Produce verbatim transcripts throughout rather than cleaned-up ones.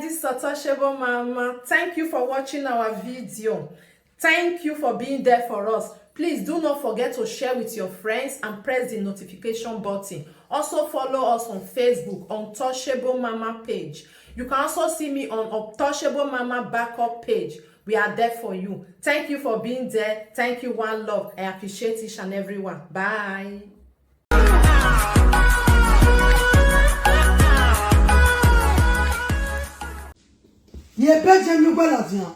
This is Untouchable Mama. Thank you for watching our video. Thank you for being there for us. Please do not forget to share with your friends and press the notification button. Also follow us on Facebook, Untouchable Mama page. You can also see me on Untouchable Mama backup page. We are there for you. Thank you for being there. Thank you, one love. I appreciate each and every one. Bye. Ye bẹjẹ ne uwẹ ladian,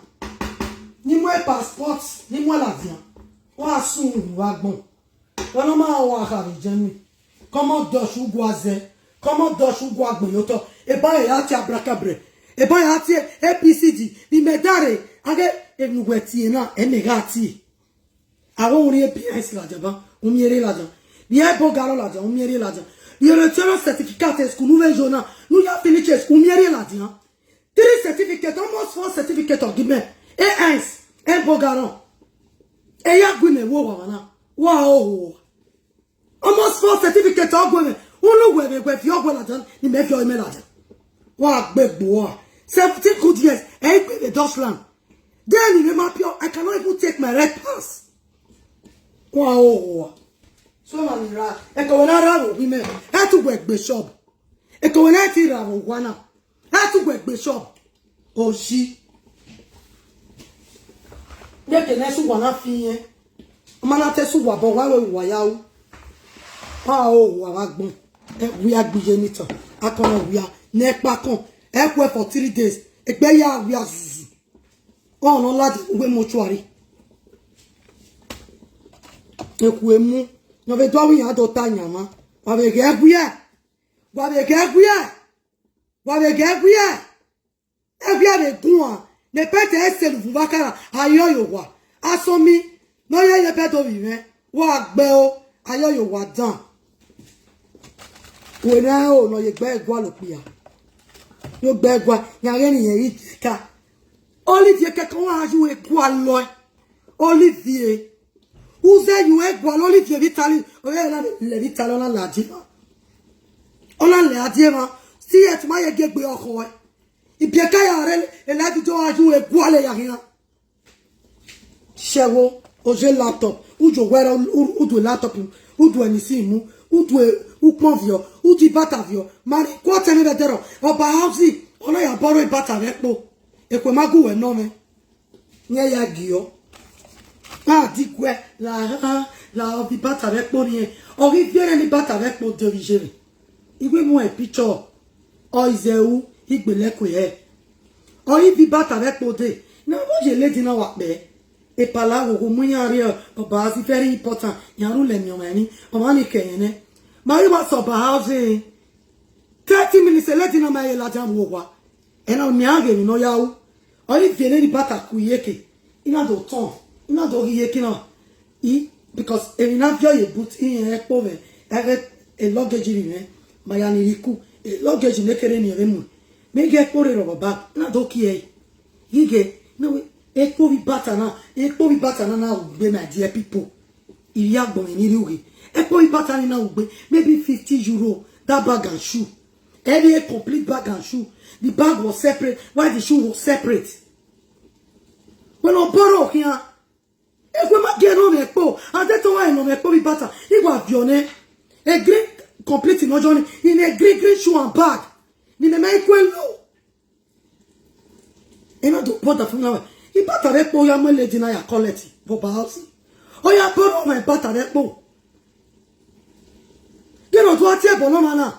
ne I mu passport, ne I mu ladian, wa sun vbe agbọn. Wẹ ne ọ ma wa kha vbe Germany. Kọmọ dọshu gua zẹ, kọmọ dọshu gua gbẹn ye otọ. Eba ya tie abrakabrẹ, eba ya tie A B C D, vbe imẹ da rre, a ghe emwi uwẹ tie na, ẹmẹ gha tie. Avbe urhiẹn behind ladian ba, u miẹn rre ladian. Vbe ẹbo garọ ladian, u miẹn rre ladian. Vbe ore tiọrọ certificate school ne u vbe yo na, ne u ya finish school, u miẹn rre ladian. Three certificate, almost four certificate ọ gi mẹ. A S, ẹbo garọ. Eya gu imẹ vbe owa na, wa hoho. Almost four certificate ọ gu mwẹ. Unu wẹ vbe wẹ viọ ọghe ladian, ne imẹ viọ imẹ ladian. Wa gbe gbe uwa. Seventeen good years, ẹ i gbe vbe Dutchland. Then in my pure, I cannot even take my red pass. Wa hoho. So na ni ra, eko wẹ na ra vbe owa mẹ, ẹ tu wẹ gbe shop. Eko wẹ na ti ra vbe owa na, ẹ tu wẹ gbe shop. Oshi. Neke ne ẹse uwa na fi irẹn. Ọ ma na te ẹse uwa bọ, wa wẹ uwa ya ru. A o, uwa vbe agbọn. Ẹ wia gbe iye ni tan. Akọn na wia. Ne ẹkpa kọn. Ẹ khuẹ for three days. Egbe ya wia zuzu. Ọ nọ ladian uwu mortuary. Ekhue mu, ne ọ vbe do avbe iran do ta yan mwa. Wa vbe ghẹ gui ẹe. Wa vbe ghẹ gui ẹe. Wa vbe ghẹ gui ẹe. Ẹgui ẹe vbe guan, ne pẹtẹ ẹse luvun vbe akara, a yọ ye owa. Asọn mi, ne ọ ye ye bẹdẹ ovbi mwẹ, wa gbe o, a yọ ye owa dan. Wẹ na o, ne ọ ye egbe ẹgual okpia. Ne egbe ẹgual, yan ghe ne irẹn ghi ka. Olive kẹkan wa yu egua lọe. Olive. Uzẹ yu egua lọ Olive vbe Italy, ọ ya na lẹ vbe Italy, ọ na lẹ adiẹmwa. Ọ na lẹ adiẹmwa. See it, ma ye gie egbe ọkhọ ẹe. Ibiẹka ya rre, e live video a yu egua lẹ ya khian. Shẹwo, oje laptop, u jo wẹrẹ, u, u, u do laptop, u do ẹnisi mu, u do ukpọn viọ, u do ibata viọ, ma rhie kuọtẹ ne vbe dẹrọ, ọba house, ọ na ya bọrọ ibata vbe ẹkpo, ekhue ma gu wẹ nọ mwẹ, ne ya giọ. A diguẹ, la ha, la ọ viọ ibata vbe ẹkpo niẹn, ọ ghi viọ ẹre ne ibata vbe ẹkpo de vbe iye mwẹ. I wẹ mu ẹn picture, ọ i zẹ ru, I gbele ẹkue hẹ. Ọ i viọ ibata vbe ẹkpo de, ne avbe oye lady na wa kpẹ. Epala wo wo mu iran rrie ọba house very important, iran rhulẹ miẹn ọmwa emwi, ọmwa ni kẹ ẹre nẹ. Ma ghi wa sẹ ọba house, thirty minutes lady na ma ye ladian vbe owa. Ẹna miẹn a ghe emwi ne ọ ya ru. Ọ i viọ ẹre ne ibata ku iyeke. I na do tọn, I na do ghi iyeke na. I, because emwi na viọ ye boot, irẹn ẹkpo mwẹ, ẹghẹ luggage vbe mwẹ, ma ya ni rhie iku, luggage ne kere ni ẹvbe mu. Mẹ ghe ẹkpo rre rhọvbọ bag, I na do kie ẹre. Ghi ghe, ne wẹ, ẹkpo vbe ibata na, ẹkpo vbe ibata na na ru gbe, my dear people. I ya agbọn mwẹ ni rhie ughe. Ẹkpo vbe ibata ni na ru gbe, maybe fifty euro, that bag and shoe. Every complete bag and shoe. The bag was separate, while the shoe was separate. Wẹ ne ọ bọrọ khian. Ekhue ma gie ne ọ mwẹ ẹkpo, a de to wa ne ọ mwẹ ẹkpo vbe ibata, I wa viọ nẹ. A green complete in ọjọ ni, in a green, green shoe and bag. Ni mẹ ma i kue lo. Ena do bọda fun na wẹ. Ibata vbe ẹkpo ya mu lady na ya collect vbe ọba house. Ọ ya bọrọ ọmwa ibata vbe ẹkpo. Ghe ne ọ do a tie ẹbọ ne ọmwa na.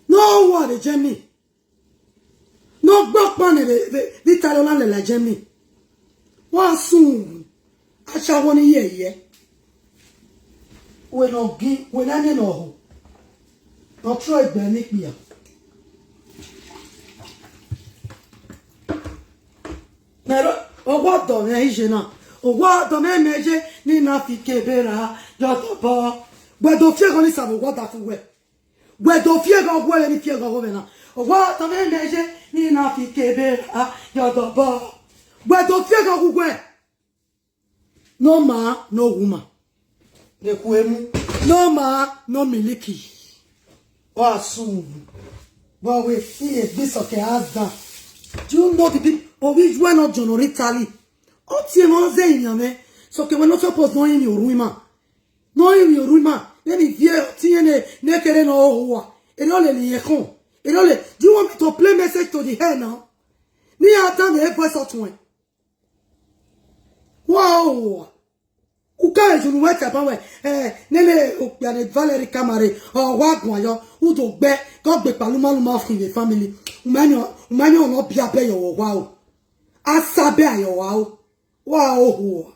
Ne ọ wa vbe Germany. Ne ọ gbe ọkpa nẹ vbe, vbe, vbe Italy, ọ na lẹ la Germany. Wa sun, ashawo ni yẹyẹ. Wẹ ne ọ gin, wẹ ne a miẹn ne ọ ho. Ne ọ tro egbe ne ikpia. Mẹ ro, owa ọdọ mwẹ iye na. Owa ọdọ mwẹ mẹ ye, ne I na fi ke ebe ra, ye ọdọ bọ. Wẹ do fi egọ ni sa vbe owa ọdafẹn wẹ. Wẹ do fi egọ gu ẹre ni fi egọ gu mwẹ na. Owa ọdọ mwẹ mẹ ye, ne I na fi ke ebe ra, ye ọdọ bọ. Wẹ do fi egọ gu wẹ. No man, no woman. Rhie ku emu. No man, no miliki. Ọ a sun. Wa wẹ, iye gbe Sọkẹn husband. Do you know the people? Ovbi uwẹ nọ jọnọ rre Italy. Ọ tie mwẹ, ọ zẹ iyan mwẹ. Sọkẹn wẹ no suppose nọ rinmwian orhu ima. Nọ rinmwian orhu ima. Vbene I viẹ ọtiẹn ne, ne kherhe ne ọ hoho ua. Erriọ lele irẹn khọn. Erriọ le, do you want me to play message to the air now? Ne iran danmwẹ voice note tuẹn. Wa hoho ua. U ka vbe zunu wẹ taba wẹ, eh, nene okpia ne Valerie ka ma rre, ọ wa guan yọ, u do gbe, ke ọ gbe kpaluma luma khin vbe family. U ma yan, u ma yan ọnọ biabẹ ye ọvbokhan o. A sa bẹ a ye ọvbokhan o. Wa hoho ua.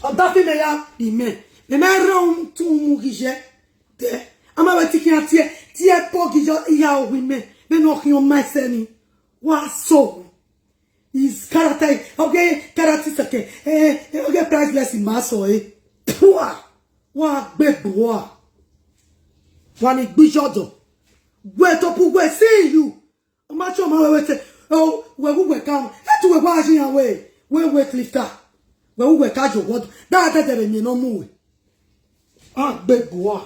Ọdafẹn mẹ ya kpe imẹ, mẹ ma rre utu mu ghi yẹ. Dẹ, a ma vbe te khian tie, tie ẹbọ ghi yọ iya owa imẹ, vbene ọ khian ma ẹsẹ ni. Wa so. His character, okay, character second. Eh, eh, okay, priceless in my soul, eh. Pua. Wa gbe gbuwa. Wa ni gbi yọdọ. Wẹ to pu wẹ see you. Ọ ma chọ ma wẹ wẹ te. Oh, wẹ wu wẹ ka. E tu wẹ wa ji yan wẹ. Wẹ wẹ clifter. Wẹ wu wẹ ka yo wọdọ. Da da da vbe miẹn ne ọ mu wẹ. A gbe gbuwa.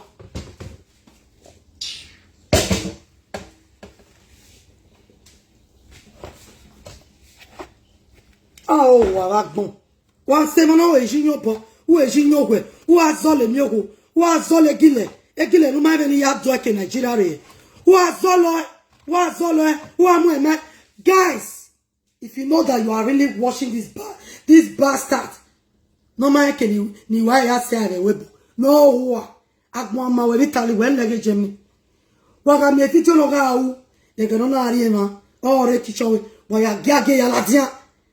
A o wa gha gbọn. Wa sẹ emọ na, u e yi yan obọ, u e yi yan owẹ, u a zọlọ emiọghọ, u a zọlọ egilẹ, egilẹ ne u ma vbe ne I ya do ẹe ke Nigeria rre. U a zọlọ ẹe, u a zọlọ ẹe, u a mu ẹmwẹ. Guys, if you know that you are really watching this ba-, this bastard, ne ọ ma rẹn ke ni, ne I wa ya sẹ ẹre vbe ẹvbo, ne ọ hoho ua, agbọn ma wẹ vbe Italy, wẹ lẹghe Germany. Wa gha miẹn video ne ọ gha ru, ẹghẹ ne ọ na rri emwa, ọ rre teacher wẹ, wa ya giagie ya ladian.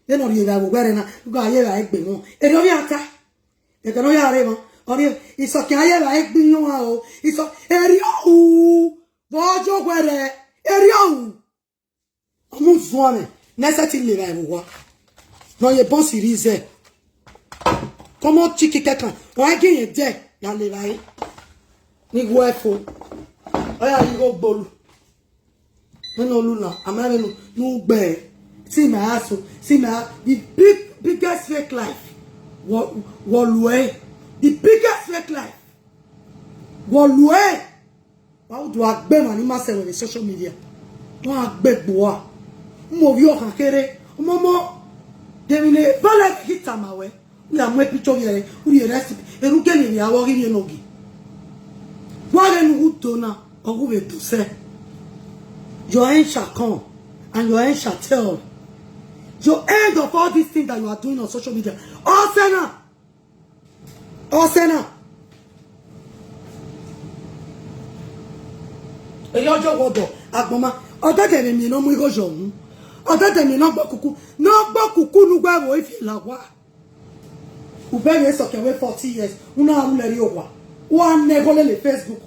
Vbene ọ rri evbare vbe uwẹ rre na, u gha ye evbare egbe nọ. Erriọ vbe a ta. Ẹghẹ ne ọ ya rre emwa, ọ rri, Isọkẹn a ye evbare egbe iyan o. Isọ, erriọ ru, vbe ọ ye owẹ rre, erriọ ru. Ọ mu zuan mwẹ, ne ẹsẹ ti le evbare vbe owa. Ne ọ ye boss rri zẹ. Kọmọ chiki kẹkan, wa gie irẹn dẹ, ya le evbare. Ni gu ẹfo. Ọ ya ghi gho gbolu. Vbene ọ lu na, a ma vbe nu, ne u gbe. See my ass o. See my a-, the big, biggest fake life. Wọ, wọ lu ẹe. The biggest fake life. Wọ lu ẹe. Wa u do a gbe emwa ni ma sẹ wẹ vbe social media. Wa gbe gbuwa. Mu ovbi ọkhan kherhe. Ọmọmọ. De emwi ne Valerie ghi tama wẹ. U ya mu picture vbe ẹre, u rhie recipe, erhughe ne emwi a vbe ọ ghi rhie ne ogie. Wa ghe ne u do na, ọ ghi vbe do sẹ. Your end shall come, and your end shall tell. Your end of all these things that you are doing on social media. Ọ sẹ na. Ọ sẹ na. Eyi ọjọ wọdọ, agbọn ma. Ọdẹdẹ vbe miẹn ne ọ mu igho yọ unu. Ọdẹdẹ miẹn ne ọ gbe okuku. Ne ọ gbe okuku ne ugbẹn vbe ifi la owa. U bẹghe Isọkẹn wẹ forty years, u na ru lẹrriẹ owa. U a nẹ igho lele Facebook.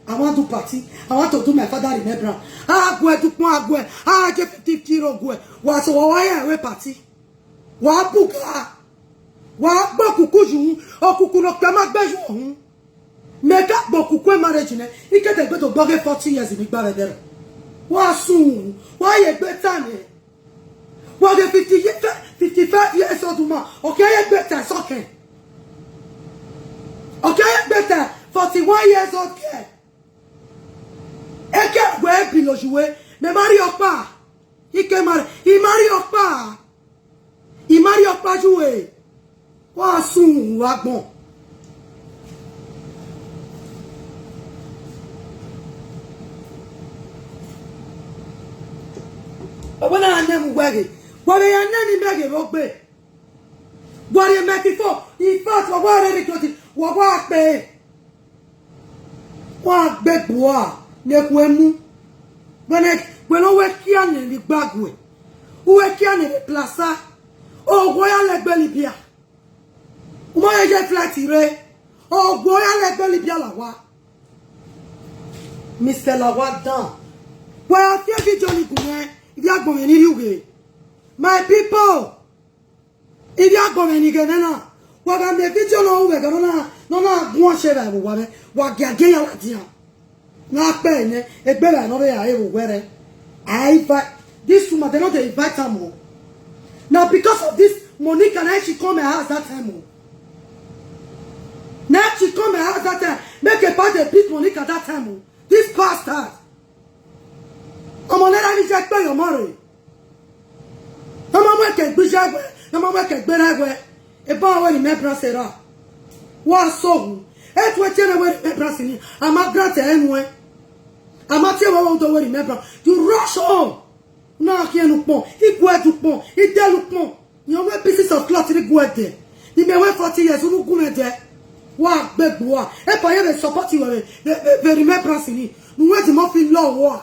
I want to party. I want to do my father remembrance. A gu ẹe dukpọn, a gu ẹe, a je fifty euro gu ẹe. Wa sẹ owa ya ẹre party. Wa buga. Wa gbe okuku yu uhunmwu. Okuku ne okpia ma gbe yu uhunmwu. Mẹ ka gbe okuku marriage nẹ. Ikẹdẹ gbe do gbe ọghe forty years ni gba vbe ẹdẹrẹ. Wa sun uhunmwu. Wa ye egbe ta nẹ. Wa ghe fifty ye-, fifty-five years old woman, ọ khian ye egbe ta Isọkẹn. Ọ khian ye egbe ta forty-one years old girl. Eke wẹ bi lo yuwe, mẹ ma rhie ọkpa. Ike ma, I ma rhie ọkpa. I ma rhie ọkpa yuwe. Wa sun uhunmwu vbe agbọn. Ọ wẹ na nẹ mu wẹ ghe, wa vbe ya nẹ ni mẹ ghe vbe ogbe. Wa rhie microphone, in fact, wa wa rre radio, wa wa kpe. Wa gbe gbuwa ne ekhue mu. Wẹ ne, wẹ ne ọ wẹ kia nẹ ni gbaguẹ. U wẹ kia nẹ ni plaza. Owa ya lẹ gbe Libya. U ma ye ye flight rre. Owa ya lẹ gbe Libya la owa. Mister Lawa Dan. Wẹ a fi video ni gu mwẹ, ivbi agbọn mwẹ ni rhie ughe. My people, ivbi agbọn mwẹ ni ghẹ nẹ na. Wa gha miẹn video ne ọ ru vbe ẹghẹ ne ọ na, ne ọ na guan ọse vbe owa mwẹ, wa giagia ya ladian. Na kpẹ nẹ, egbe vbe ne ọ vbe ra re vbe owẹ rẹ. I invite this woman, they no dey invite am o. Now because of this Monica, na she come my house that time o. that time, make a part dey pick money at that time o. This bastard. Ọmọ ne erha ni je kpe ye ọmọ rre. Ne ọ ma mu ẹkẹ gbe iye ẹguẹ, ne ọ ma mu ẹkẹ gbe erha ẹguẹ. Eba wẹ remembrance erha. Wa sọ hu. Etu ẹtiẹnrẹn wẹ remembrance ni. A ma grant ẹre nuẹn. A ma tie wẹ wẹ u do wẹ remembrance. You rush home. Na khian ne ukpọn, I gu ẹdẹ ukpọn, I dẹlẹ ukpọn. Yan wẹ pieces of cloth ni gu ẹdẹ. Ni mẹ wẹ forty years, unu gu mwẹ dẹ. Wa gbe gbe ua. Eba ye vbe support wẹ vbe, vbe, vbe, vbe remembrance ni. Ne uwẹ di mọ fi lọ ua.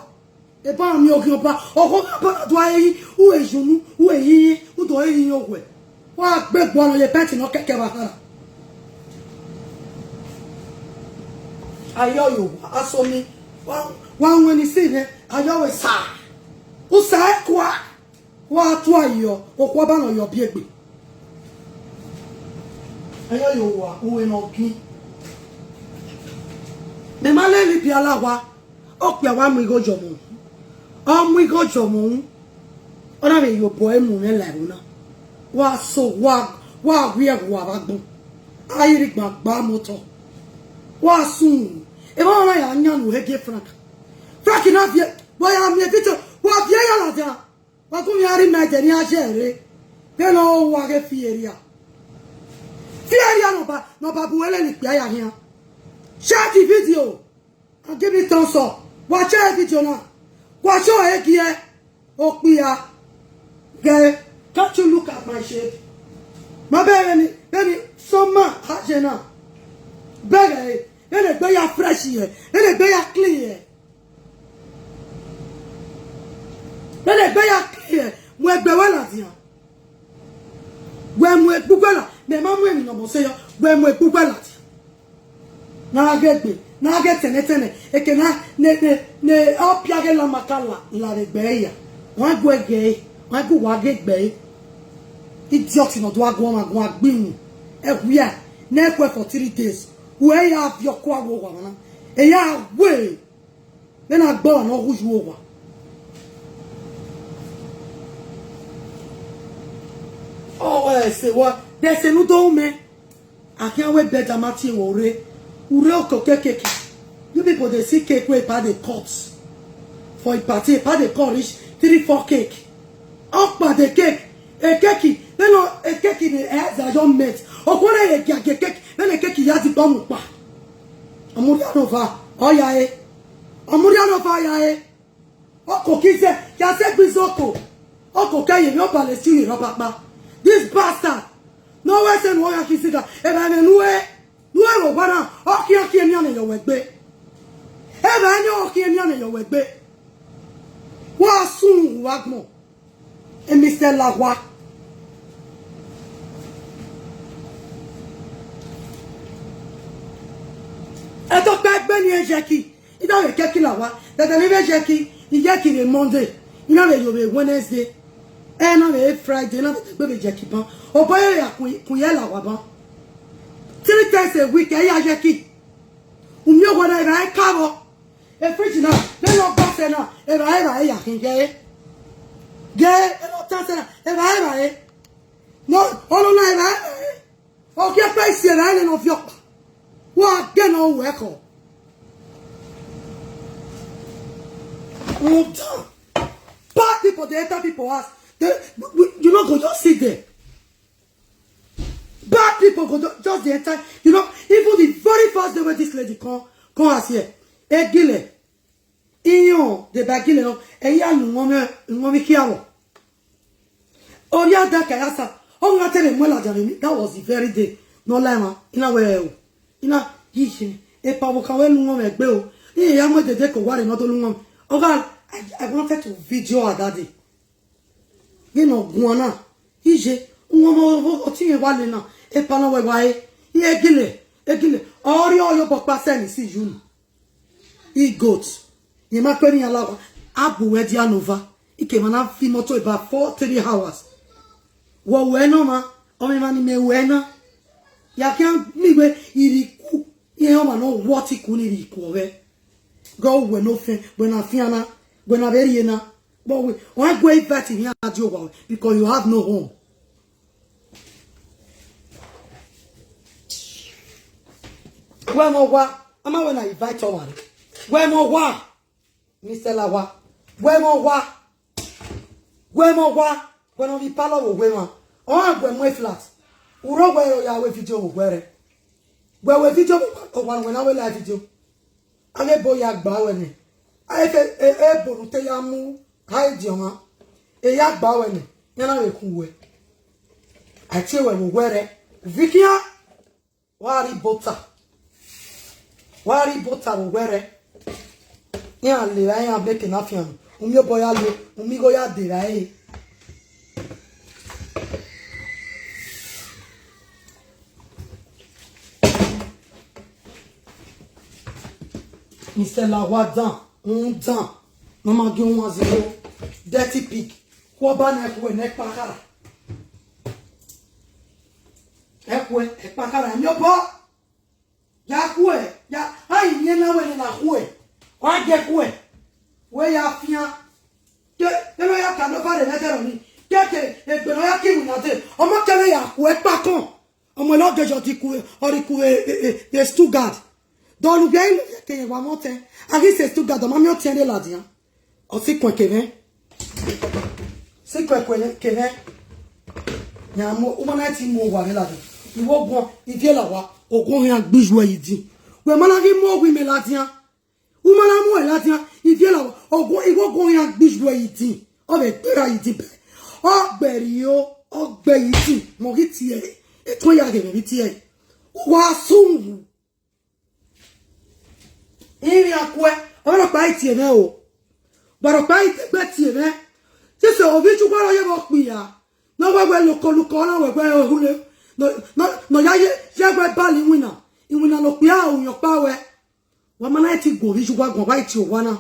Eba miẹn oghian ọba, ọghe oghian ọba na do a re yi, u e yunu, u e yi yi, u do re yi owẹ. Wa gbe gua nọ ye pẹnti nọ kẹkẹ vbe ahan. Ayọ yo, aso mi, wa, wa wen ni si nẹ, ayọ we sa. U sa ẹkua, wa tua yọ, okhuo ba nọ yọ biegbe. Ayọ yo wa, uwe nọ gin. Mẹ ma lele ibiala wa. Okpia wa mu igho yọ ọmọ unu. Ọ mu igho yọ ọmọ unu. Ọ na vbe ye obọ emu mwẹ la ẹvbo na. Wa so, wa, wa wiẹ ẹvbo avbe agbọn. A i rhie igban gba mu otọ. Wa sun. Emwa na ya yan unu hege Frank. Frank na viẹ, wa ya miẹn video, wa viẹ ya ladian. Wa gu mwẹ a rhie ima ẹdẹ ne iran ye ẹre. Vbene ọ wa ghe fi eria. Fi eria ne ọba, ne ọba bu ẹre ne ikpia ya khian. Share the video. And give me thumbs up. Wa share video na. Wa share ẹre gie okpia. Girl, can't you look at my shade? Ma bẹghe ni, bẹghe ni, summer ha ye na. Bẹghe, vbene egbe ya fresh ye, vbene egbe ya clean ye. Vbene egbe ya clean ye, mu egbe wẹ ladian. Wẹ mu egbe uwẹ la, mẹ ma mu emwi ne ọ mọ sẹ yọ, wẹ mu egbe uwẹ ladian. Na ghe gbe, na ghe tẹnẹtẹnẹ, eke na ne, ne, ne ọ pia ghe la ma ka la, la vbe gbe ya. Wa gu ẹre ghe, wa gu wa ghe gbe. Idiot ne ọ do a gu ọmwa gu a gbe iwun. Ẹwia, ne ẹkue for three days. Wẹ ya viọ ọkua wo wa na. E ya we. Vbene a gbe ọmwa ne ọ hu yu owa. Ọ, ẹ, se wa, de se nu do mẹ. A khian wẹ bed a ma tie wẹ ore. Ure oko ke cake. You people dey see cake wey epa dey cut. For a party, epa dey cut reach three, four cake. Ọkpa dey cake. E cake, vbene e cake ni, e za yọ mẹt. Okhuo na ye gia gie cake, vbene e cake ya di gba mu kpa. Ọmurria nọ va, ọ ya re. Ọmurria nọ va ya re. Oko kize, ya se gbe ize oko. Oko ke ye vbe ọba le si uyi rhọba kpa. This bastard. No wẹ sẹ ne ọ ya khian siga. Evba ẹmwẹ ne u re, ne u re vbe owa na, ọ khian khian emianmwẹ yọ wẹ egbe. Evba ẹre ọ khian emianmwẹ yọ wẹ egbe. Wa sun uwa agbọn. E Mister Lahua. Ẹdọkpa egbe ni e ye ki. I da vbe kẹki la owa, dada ne I vbe ye ki, I ye ki vbe Monday, I na vbe yo vbe Wednesday, ẹ na vbe Friday, I na vbe degbe vbe ye ki ban. Obọ ye ya kun, kun ye la owa ban. Three times a week, ẹ ya ye ki. U miẹn owa na, evba ẹre ka vbọ. E fridge na, vbene ọ gba sẹ na, evba ẹre, evba ẹre ya khin ghe. Ghe, vbene ọ tan sẹ na, evba ẹre, evba ẹre. No, ọ nọ na evba ẹre, evba ẹre. Ọ khian kpa isi evba ẹre ne ọ viọ ọkpa. Wa ghe ne ọ ru ẹkhọ. Run down. Bad people dey enter people house. They, we, you no go just sit there. Bad people go ju-, just dey enter. You know, even the very first day when this lady come, come house here, Egile, Iyan de ba gele nọ, ẹ ya ne uwọnmwi, uwọnmwi khian vbọ. Ọ rhie ada ka ya sa, ọ gha te vbe mu ladian vbe emwi, that was the very day. Ne ọ la emwa, I na wẹẹ o, I na, iye, epa vbe okhan wẹ ne uwọnmwi egbe o. Iye ya mu edede ke owa rre ne ọ do la uwọnmwi. Ọ gha, I, I wanted to video her that day. Vbene ọ guan na, iye, uwọnmwi ọtẹn mwẹ wa le na, epa na wẹ wa re, iye gele, egele, ọ rhie ọyobọ kpa sẹ ne isi yu ni. Igot, rẹn ma kpe ne iran la owa, a bu wẹ dia ne ova, I ke ma na fi motor about four, three hours. Wẹ wẹ ne ọmwa, ọmwa emwa ni mẹ wẹ na. Ya khian miẹn wẹ iriku, irẹn ọmwa ne ọ wọtọ iku ni iriku ọghẹ. Gọ wẹ ne ofẹn, wẹ na fian na, wẹ na vbe rhie na. But we, why go invite him here at your, because you have no home. Wẹ mwẹ owa, a ma wẹ na invite ọmwa rre. Wẹ mwẹ owa, Mister Lawa. Wẹ mwẹ owa. Wẹ mwẹ owa. Wẹ ne ọ vbe palọ vbe owa emwa. Ọ gha gu ẹ mu flat. U rre wẹ ọ ya ru video vbe owa rẹ. Wẹ ru video vbe owa ne wẹ na ru live video. A ghe ebo ya gba ruẹ nẹ. A ghe ebo ne u te ya mu ha ediọn mwa. E ya gba ruẹ nẹ. Iran na vbe khu wẹ. A tie wẹ vbe owa rẹ. Vikian. Wa rri bota. Wa rri bota vbe owa rẹ. Iran le ra iran beke na fian. U miẹn obọ ya le, u miẹn igho ya de ra ẹre. Mister Lawa dan, un dan. Ne ọ ma gie uwan zigbo. Dirty pig. Khuọba ne ẹkhuẹ ne ẹkpa khara. Ẹkhuẹ, ẹkpa khara, emiọbọ. Ya khuẹ, ya, a i miẹn na wẹ ne na khuẹ. Wa gie khuẹ. Wẹ ya fian. Ke, ke ne ọ ya ka ne ọba rre ẹdẹrọ ni. Ke, ke, egbe ne ọ ya ke iwinna dee. Ọmọ kẹmwẹ ya khuẹ kpakọn. Ọmọ ne ọ gẹjọ di ku, ọ rri ku, e, e, e, e Stuttgart. Dọlugbe ẹre ne ọ ke wa mọ tẹn. A ghi sẹ Stuttgart, ọ ma miẹn ọtiẹn rre ladian. Ọ si kuẹn kevbe. Si kuẹn kuẹn kevbe. Ya mu, u ma na ti mu owa vbe ladian. Iwẹ oguọn, Ivie Lawa, oguọn iran gbe iyuẹ yi idin. Wẹ ma na ghi mu owa imẹ ladian. U ma na mu ẹre ladian, Ivie Lawa, oguọn, iwẹ oguọn iran gbe iyuẹ yi idin. Ọ vbe gbe ra yi idin bẹẹ. Ọ gbe rrio, ọ gbe yi idin, mẹ ọ ghi tie ẹre. Etuẹn ya ghe mwẹ vbe tie ẹre. Uwa sunu. Irian kuẹ, ọmwa rhọkpa i tie mwẹ o. Wa rhọkpa i degbe tie mwẹ. Sisi ovbi Chukwu ọre ọ ye vbe okpia. Ne ọ wẹ wẹ loko loko, ọ na wẹ wẹ ohule. Nọ, nọ, nọ ya ye, ye wẹ bali iwinna. Iwinna ne okpia ru yọ ọkpa ruẹ. Wa ma na ti gu ovbi Chukwu aguan, wa i tie owa na.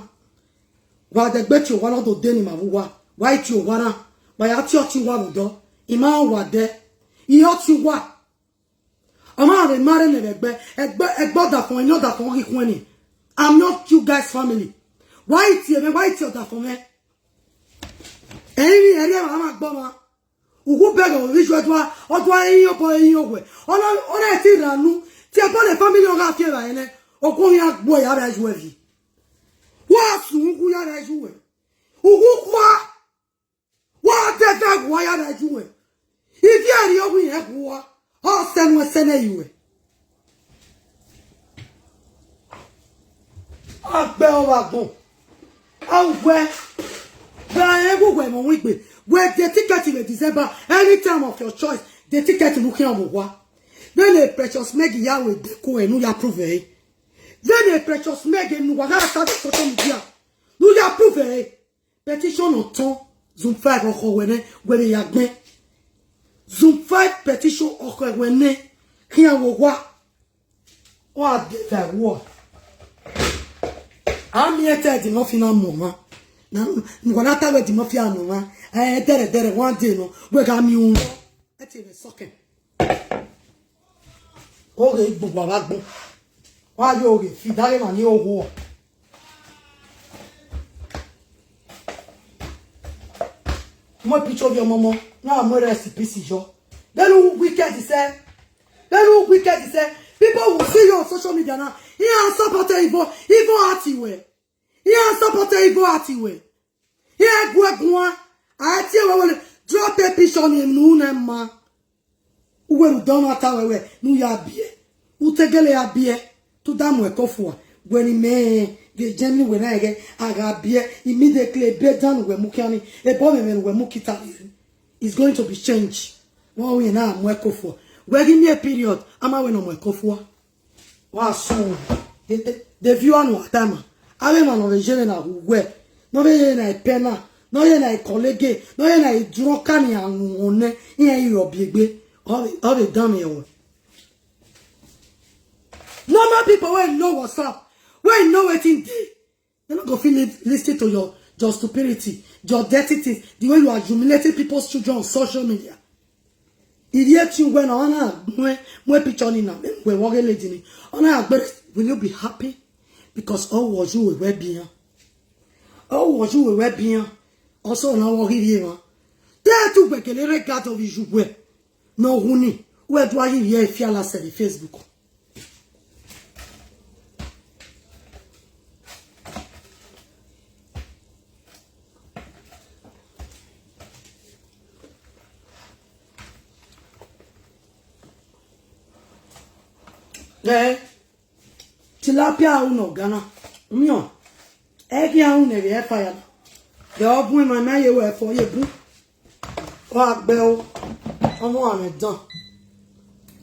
Wa dẹgbe tie owa na, ọ do de ne ima vbe uwa. Wa i tie owa na. Wa ya tie ọtẹn uwa vbe odọ. I ma rẹn uwa dẹ. I re ọtẹn uwa. Ọ ma vbe ma rre nẹ vbe ẹgbẹ, ẹgbẹ, ẹgbẹ ọdafọn, ẹyin ọdafọn ghi khuẹn ni. I'm not you guys family. Wa i tie mwẹ, wa i tie ọdafọn mwẹ. Ẹrinmwi, ẹrriẹ mwa ma gbe ọmwa. Uwu bẹghe ọvbi iyuẹ dua, ọ dua ẹrin obọ ẹrin owẹ. Ọ na, ọ na ti rra unu, te ẹbọ ne family ọ gha fian evbare nẹ, ọguọmwadia gbuẹ ya vbe yu ẹre. Wa sunu uwu ya vbe yu ẹre. Uwu kua. Wa dẹdẹ wa ya rẹ yu wẹ. Ivie rhie owa irẹn gu uwa. Ọ sẹ nuẹn sẹ nẹ yu wẹ. A gbe ọ vbe agbọn. A wẹ. Gba rẹn gu wẹ mọ wẹn gbe. Wẹ de ticket vbe December. Anytime of your choice. De ticket ne u khian vbe owa. Vbene Precious Maggie ya ru edeko ẹre ne u ya prove ẹre. Vbene Precious Maggie ne uwa gha ta vbe social media. Ne u ya prove ẹre. Petition ọtọn, Zone five ọkhọ wẹ nẹ, wẹ vbe ya gbẹn. Zone five petition ọkhọ wẹ nẹ, khian vbe owa. Wa de vbe ẹvbo. A miẹn te Eddie Murphy na mu ọmwa. Na, wa na ta wẹ Eddie Murphy a nọ ọmwa. Ẹ, dẹrẹ, dẹrẹ, one day nọ, wẹ gha miẹn unu. Ẹ te vbe sọkẹn. Oghe igbuwa vbe agbọn. Wa yo oghe fi daghe emwa ni ogho. Mu picture ovbi ọmọmọ, na mu rest in peace yọ. Vbene u wicked sẹ, vbene u wicked sẹ, people will see you on social media now. Iran support evil, evil heart wẹ. Iran support evil heart wẹ. Iran gu ẹ guan, a tie wẹ wẹ drop a picture ni unu nẹ ma. Uwẹ rhunmwuda ọmwa ta wẹ wẹ ne u ya biẹ. U te gele ya biẹ, te u da mu ẹko fua. Wẹ ne imẹ ghe Germany wẹ na ẹghẹ a gha biẹ, immediately ebe dan ne uwẹ mu khian ni, ebe ọmwẹmwẹ ne uwẹ mu kita ni, is going to be change. Wẹ ọghe na mu ẹko fua. Wẹ ghi miẹn period, a ma wẹ ne ọ mu ẹko fua. Wa sunu. De, de, de viewer ne uwa tama. Avbe emwa ne ọ vbe ye vbe na hu wẹ, ne ọ vbe ye na epẹ na, ne ọ ye na colleague, ne ọ ye na drunker ni a ru nẹ, iran i rhie ọbiẹ egbe, ọ vbe, ọ vbe dan mwẹ ẹre. Normal people wey know what's up, wey know wetin dey, they no go fit li-, listen to your, your stupidity, your dirty things, the way you are humiliating people's children on social media. Ivie tie uwẹ na, ọ na mu, mu picture ni na, wẹ vbe ọghe lady ni. Ọ na gbe, will you be happy? Because ọ wẹ ọ ye uwẹ wẹ bian. Ọ wẹ ọ ye uwẹ wẹ bian. Ọsẹ na wẹ ọ ghi rhie emwa. Te te uwẹ gele rre guard of issue wẹ. Ne ọ hu ni, wẹ do a ghi rhie fiala sẹ vbe Facebook. Ẹ, tilapia ru ne ọ ga na, miẹn ọẹn, ẹ i khian ru ne vbe ẹfa ya na. Ẹ, ọ bun emwa, ima ye ru ẹfọ ye bun. Ọ gha gbe o, ọmọ amwẹ dan.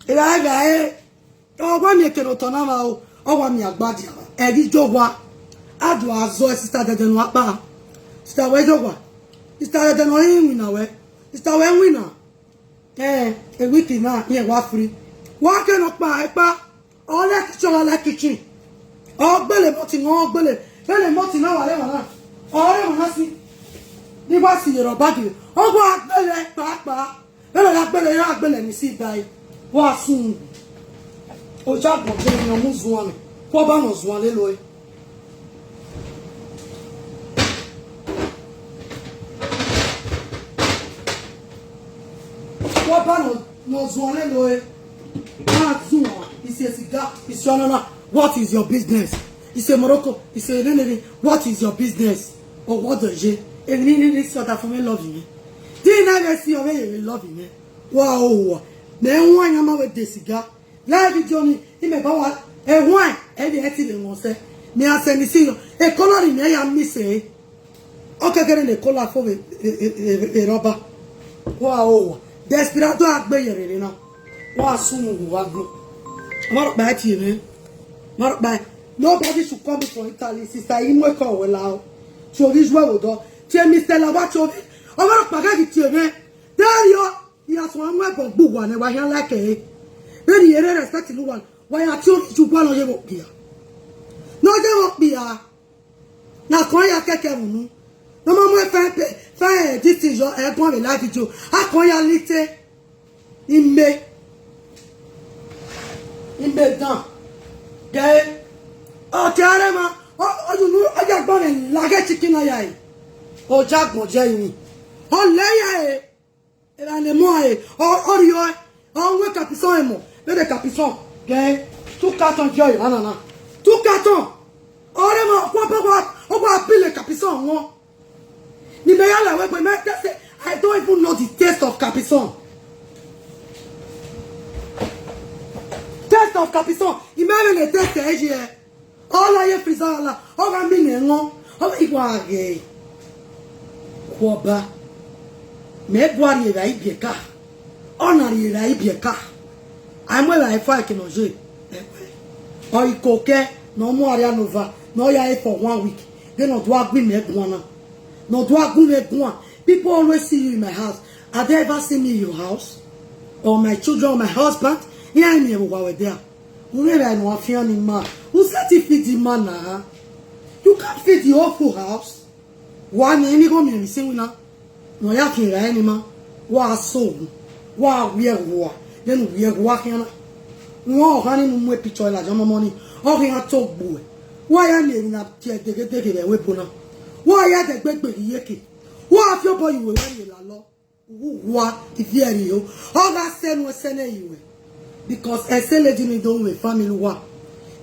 Evbare evbare, ọ wa miẹn ekene otọ na vba o, ọ wa miẹn agbadian vba. Ẹ ghi jọ owa, a do a zọ sister Dẹdẹ ne uwa kpa. Sister wẹ jọ owa, sister Dẹdẹ ne ọ i winna wẹ, sister wẹ winna. Ẹ, e week na, iran wa free. Wa ke nọ kpa, ẹkpa. Ọ lẹ kitchen, ọ lẹ kitchen. Ọ gbele mọti, ọ gbele. Vbene mọti na wa rre emwa na, ọ rre emwa na si. Ni wa si yerre ọba die. Ọ wa gbele kpakpa. Vbene ọ ya gbele, ya gbele ni si ba ẹre. Wa sun. Ojagbọn je ne ọ mu zuan mẹ. Ku ọba nọ zuan lele ọe. Ku ọba nọ, nọ zuan lele ọe. Ma zuan, isi esiga, isi ọnana. What is your business? Isi Morocco, isi nene. What is your business? Or what does it? Emwi ni ni sort of me love you. Di na vbe si ọ vbe ye love you. Wa o wa. Mẹ wan yan ma vbe de siga. Live video ni, imẹ ba wa, ẹwaẹn, ẹ vbe ẹtin vbe wọn sẹ. Mẹ a sẹ ni si yọ. Ekọlọ ni mẹ ya miss ẹre. Ọ kẹkẹrẹ ne ekọlọ fo vbe, e, e, e, e rọba. Wa o wa. Desperado a gbe ye rere na. Wa sun mu wa gbọn. Ọmọ rọkpa ẹ tie mwẹ. Ọmọ rọkpa ẹ. Nobody should call me from Italy, sister. I mu ekọ wẹ la o. Tie ovbi iye vbe odọ. Tie Mister Lawa tie ovbi. Ọmọ rọkpa ghẹ ghi tie mwẹ. Dariọ, iran suẹn mu ẹbọ gbe uwa nẹ, wa khian like ẹre. Vbene I re respect ne uwa, wa ya tie ovbi iye uwa ne ọ ye vbe okpia. Ne ọ ye vbe okpia. Na kọn ya kẹkẹ vbe unu. Ne ọ ma mu fine pe, fine, eh, this thing yọ, ẹ guan vbe live video. A kọn ya lite. Ime. Ime dan. Gẹ. Ọ te a rre emwa. Ọ, ọ, unu, ọ ya gba mwẹ laghe chicken na ya e. Ojagbọn je rin. Ọ lẹ ya e. Era ne mu ẹre, ọ, ọ rriọ ẹe, ọ wẹ capison ẹmọ, vbene capison, gẹ, two carton jọ emwa na na. Two carton. Ọ rre emwa, ọ kua ba, ọ kua, ọ kua pile capison wọn. Ni mẹ ya la wẹ, but mẹ tẹ sẹ, I don't even know the taste of capison. Taste of capison, I mẹ vbe le taste ẹre ye. Ọ la ye freezer la, ọ gha mi nẹ wọn, ọ gha igho a ghe. Ku ọba, mẹ gua rrie evbare ibiẹka, ọ na rrie evbare ibiẹka, a i mu evbare fua eke ne ọ ye. Ẹwẹ, ọ i koko ne ọ mu arria ne ova, ne ọ ya re for one week, then ọ do a gu imẹ guan na, ne ọ do a gu mwẹ guan. People always see you in my house. Have they ever seen me in your house? Or my children, or my husband? Iran miẹn vbe owa wẹ dia. U rre evbare ne uwa fian ni ma. U sẹtin feed ima na. You can't feed the whole full house. Wa ni ni gho miẹn emwi si iwinna. Ne ọ ya fian evbare ni ma. Wa so ogun. Wa wiẹ ẹghua. Then u wiẹ ẹghua khian na. Wọn ọkhan ni mu mu picture ladian ọmọmọ ni. Ọ khian to gbuẹ. Wa ya miẹn emwi na tie deghe deghe vbe ẹvbo na. Wa ya dẹgbe gbe ghi iyeke. Wa fi obọ ye uwẹ, wa rhie lalọ. Uwa iviẹ rrie o. Ọ gha sẹ nuẹn sẹ nẹ ye uwẹ. Because ẹse lady ni do mwẹ family uwa.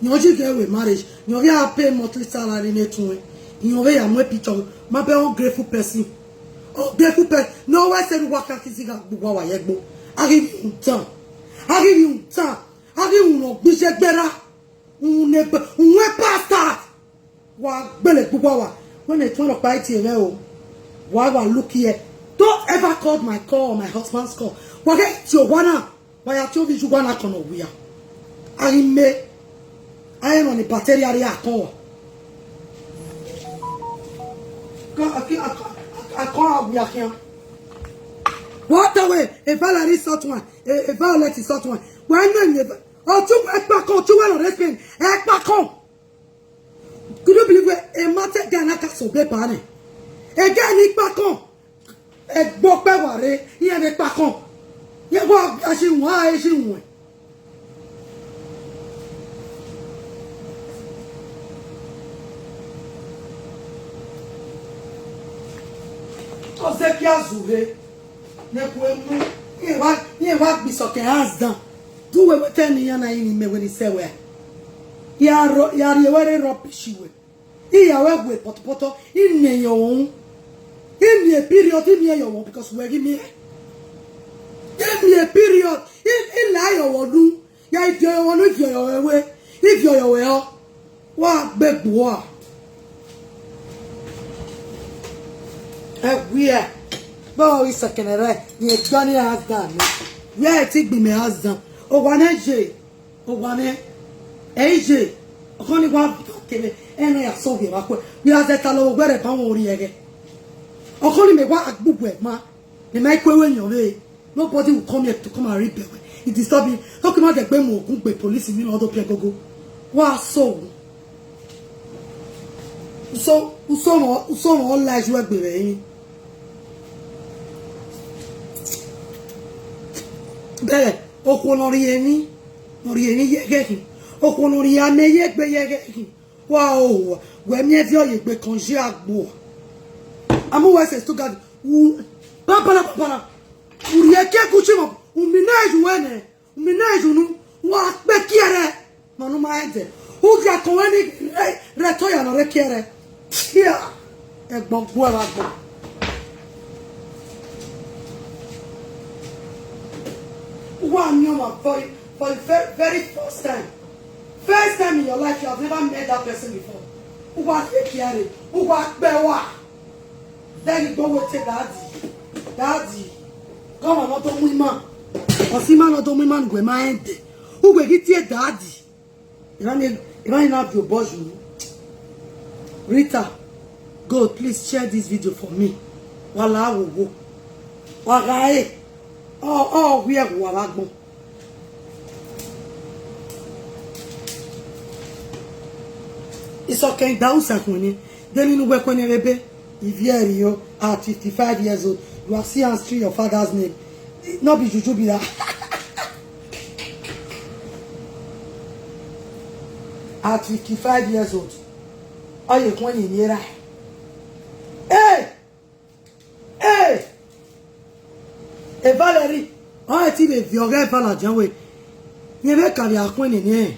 Irẹn ọ yi ghe wẹ marriage, irẹn ọ vbe a pay monthly salary ne tuẹn. Irẹn ọ vbe ya mu picture, ma bẹ ungrateful person. Ungrateful person. Ne ọ wẹ sẹ ne uwa khian kizigha gbe uwa wa ye ẹgbo. A ghi vbe rhunmwuda. A ghi vbe rhunmwuda. A ghi rhunmwu ne ọ gbe iye gberra. Rhunmwu ne gbe, rhunmwu bastard. Wa gbele gbe uwa wa. Wẹ ne etuẹn rhọkpa i tie mwẹ o. Wa wa look here. Don't ever call my call or my husband's call. Wa ghẹ tie owa na. Wa ya tie ovbi iye uwa na kọnọ wia. A ghi me. A i rẹn emwa ni bacteria rhie akọn wa. Akọn, akọn, akọn, akọn a wia khian. Wa ta wẹ, a violet sort one, a, a violet sort one. Wa nọ emwi, ọtẹn uwa ẹkpakọn, ọtẹn uwa nọ rre Spain, ẹkpakọn. Could you believe wẹ emwa te ga na ka sẹ obọ eba nẹ? Ega ni kpakọn. Ẹgbokpẹ wa rre, iran vbe kpakọn. Iran wa gha si wọn, a si wọn. Ọ zẹ kia zurhe, ne ẹkue mu, iran wa, iran wa gbe isọkẹn hands down. De uwẹ wẹ te ne iran na rinmwian wẹ ne I sẹ wẹ? Ya rọ, ya rhie wẹ rre rubbish wẹ. I ya wẹ we pọtọpọtọ, I miẹn ye ọmwa unu. I miẹn period, I miẹn ye ọmwa because wẹ ghi miẹn. I miẹn period, I, I la ye ọmwa unu. Ya iviọyọ ne iviọyọ wẹ, iviọyọ wẹ ọ. Wa gbe gbuọ. Ẹ wia, bọ isẹkẹnẹ rẹ, yẹn gba ne husband nẹ. Wia ẹ ti gbe mẹ husband. Owa nẹ ye, owa nẹ. Ẹ i ye, ọkhọ ni wa kevbe, ẹ na ya sọ vbe evba khuẹ. Wia zẹ ta lọ vbe ẹre ba wọn orhiẹghẹ. Ọkhọ ni mẹ wa gbe uwẹ ma, mẹ ma i ku ẹre yọn vbe. Nobody will come here to come and read the way. It disturb me. Talk about the gbe mu ogun gbe police ni lọdọ piẹ gogo. Wa so. So, so mo, so mo la ju egbe rẹ yin. Bẹghe, okhuo ne ọ rhie emwi, ne ọ rhie emwi ye ẹghẹ khin. Okhuo ne ọ rhie amẹ ye egbe ye ẹghẹ khin. Wa o, wẹ miẹn viọ ye egbe kan ye agbo. Amu wẹ sẹ Stuttgart, u, papara, papara. U rhie ke ku chi mo, u mi na ju wẹ nẹ, u mi na ju nu, wa kpe kiẹrẹ. Ma nu ma ẹdẹ. U ya kan wẹ ni rẹ, rẹ to ya nọ rre kiẹrẹ. Kia. Ẹgbọn gbuẹ vbe agbọn. Uwa miẹn ọmwa for, for the very, very first time. First time in your life, you have never met that person before. Uwa kpe kiẹrẹ. Uwa kpe wa. Then you go with daddy. Daddy. Come on, not to women. Or see man not to women, we mind. Who will get your daddy? Iran, Iran have your boss, you. Rita, God, please share this video for me. Wala wo wo. Wa ga e. Oh, oh, we are wa gbon. Isọkẹn da usa khuẹnniẹn. Then inu wẹ khuẹnniẹn vbe ebe. Ivie Ẹrio, at fifty-five years old, you are still answering your father's name. No be juju be that. At fifty-five years old, ọ ye khuẹnniẹn eni erha. Hey! Hey! Valerie, ọ ti vbe viọ ọghe Valerie wẹ, rẹn vbe ka vbe a khuẹnniẹn eni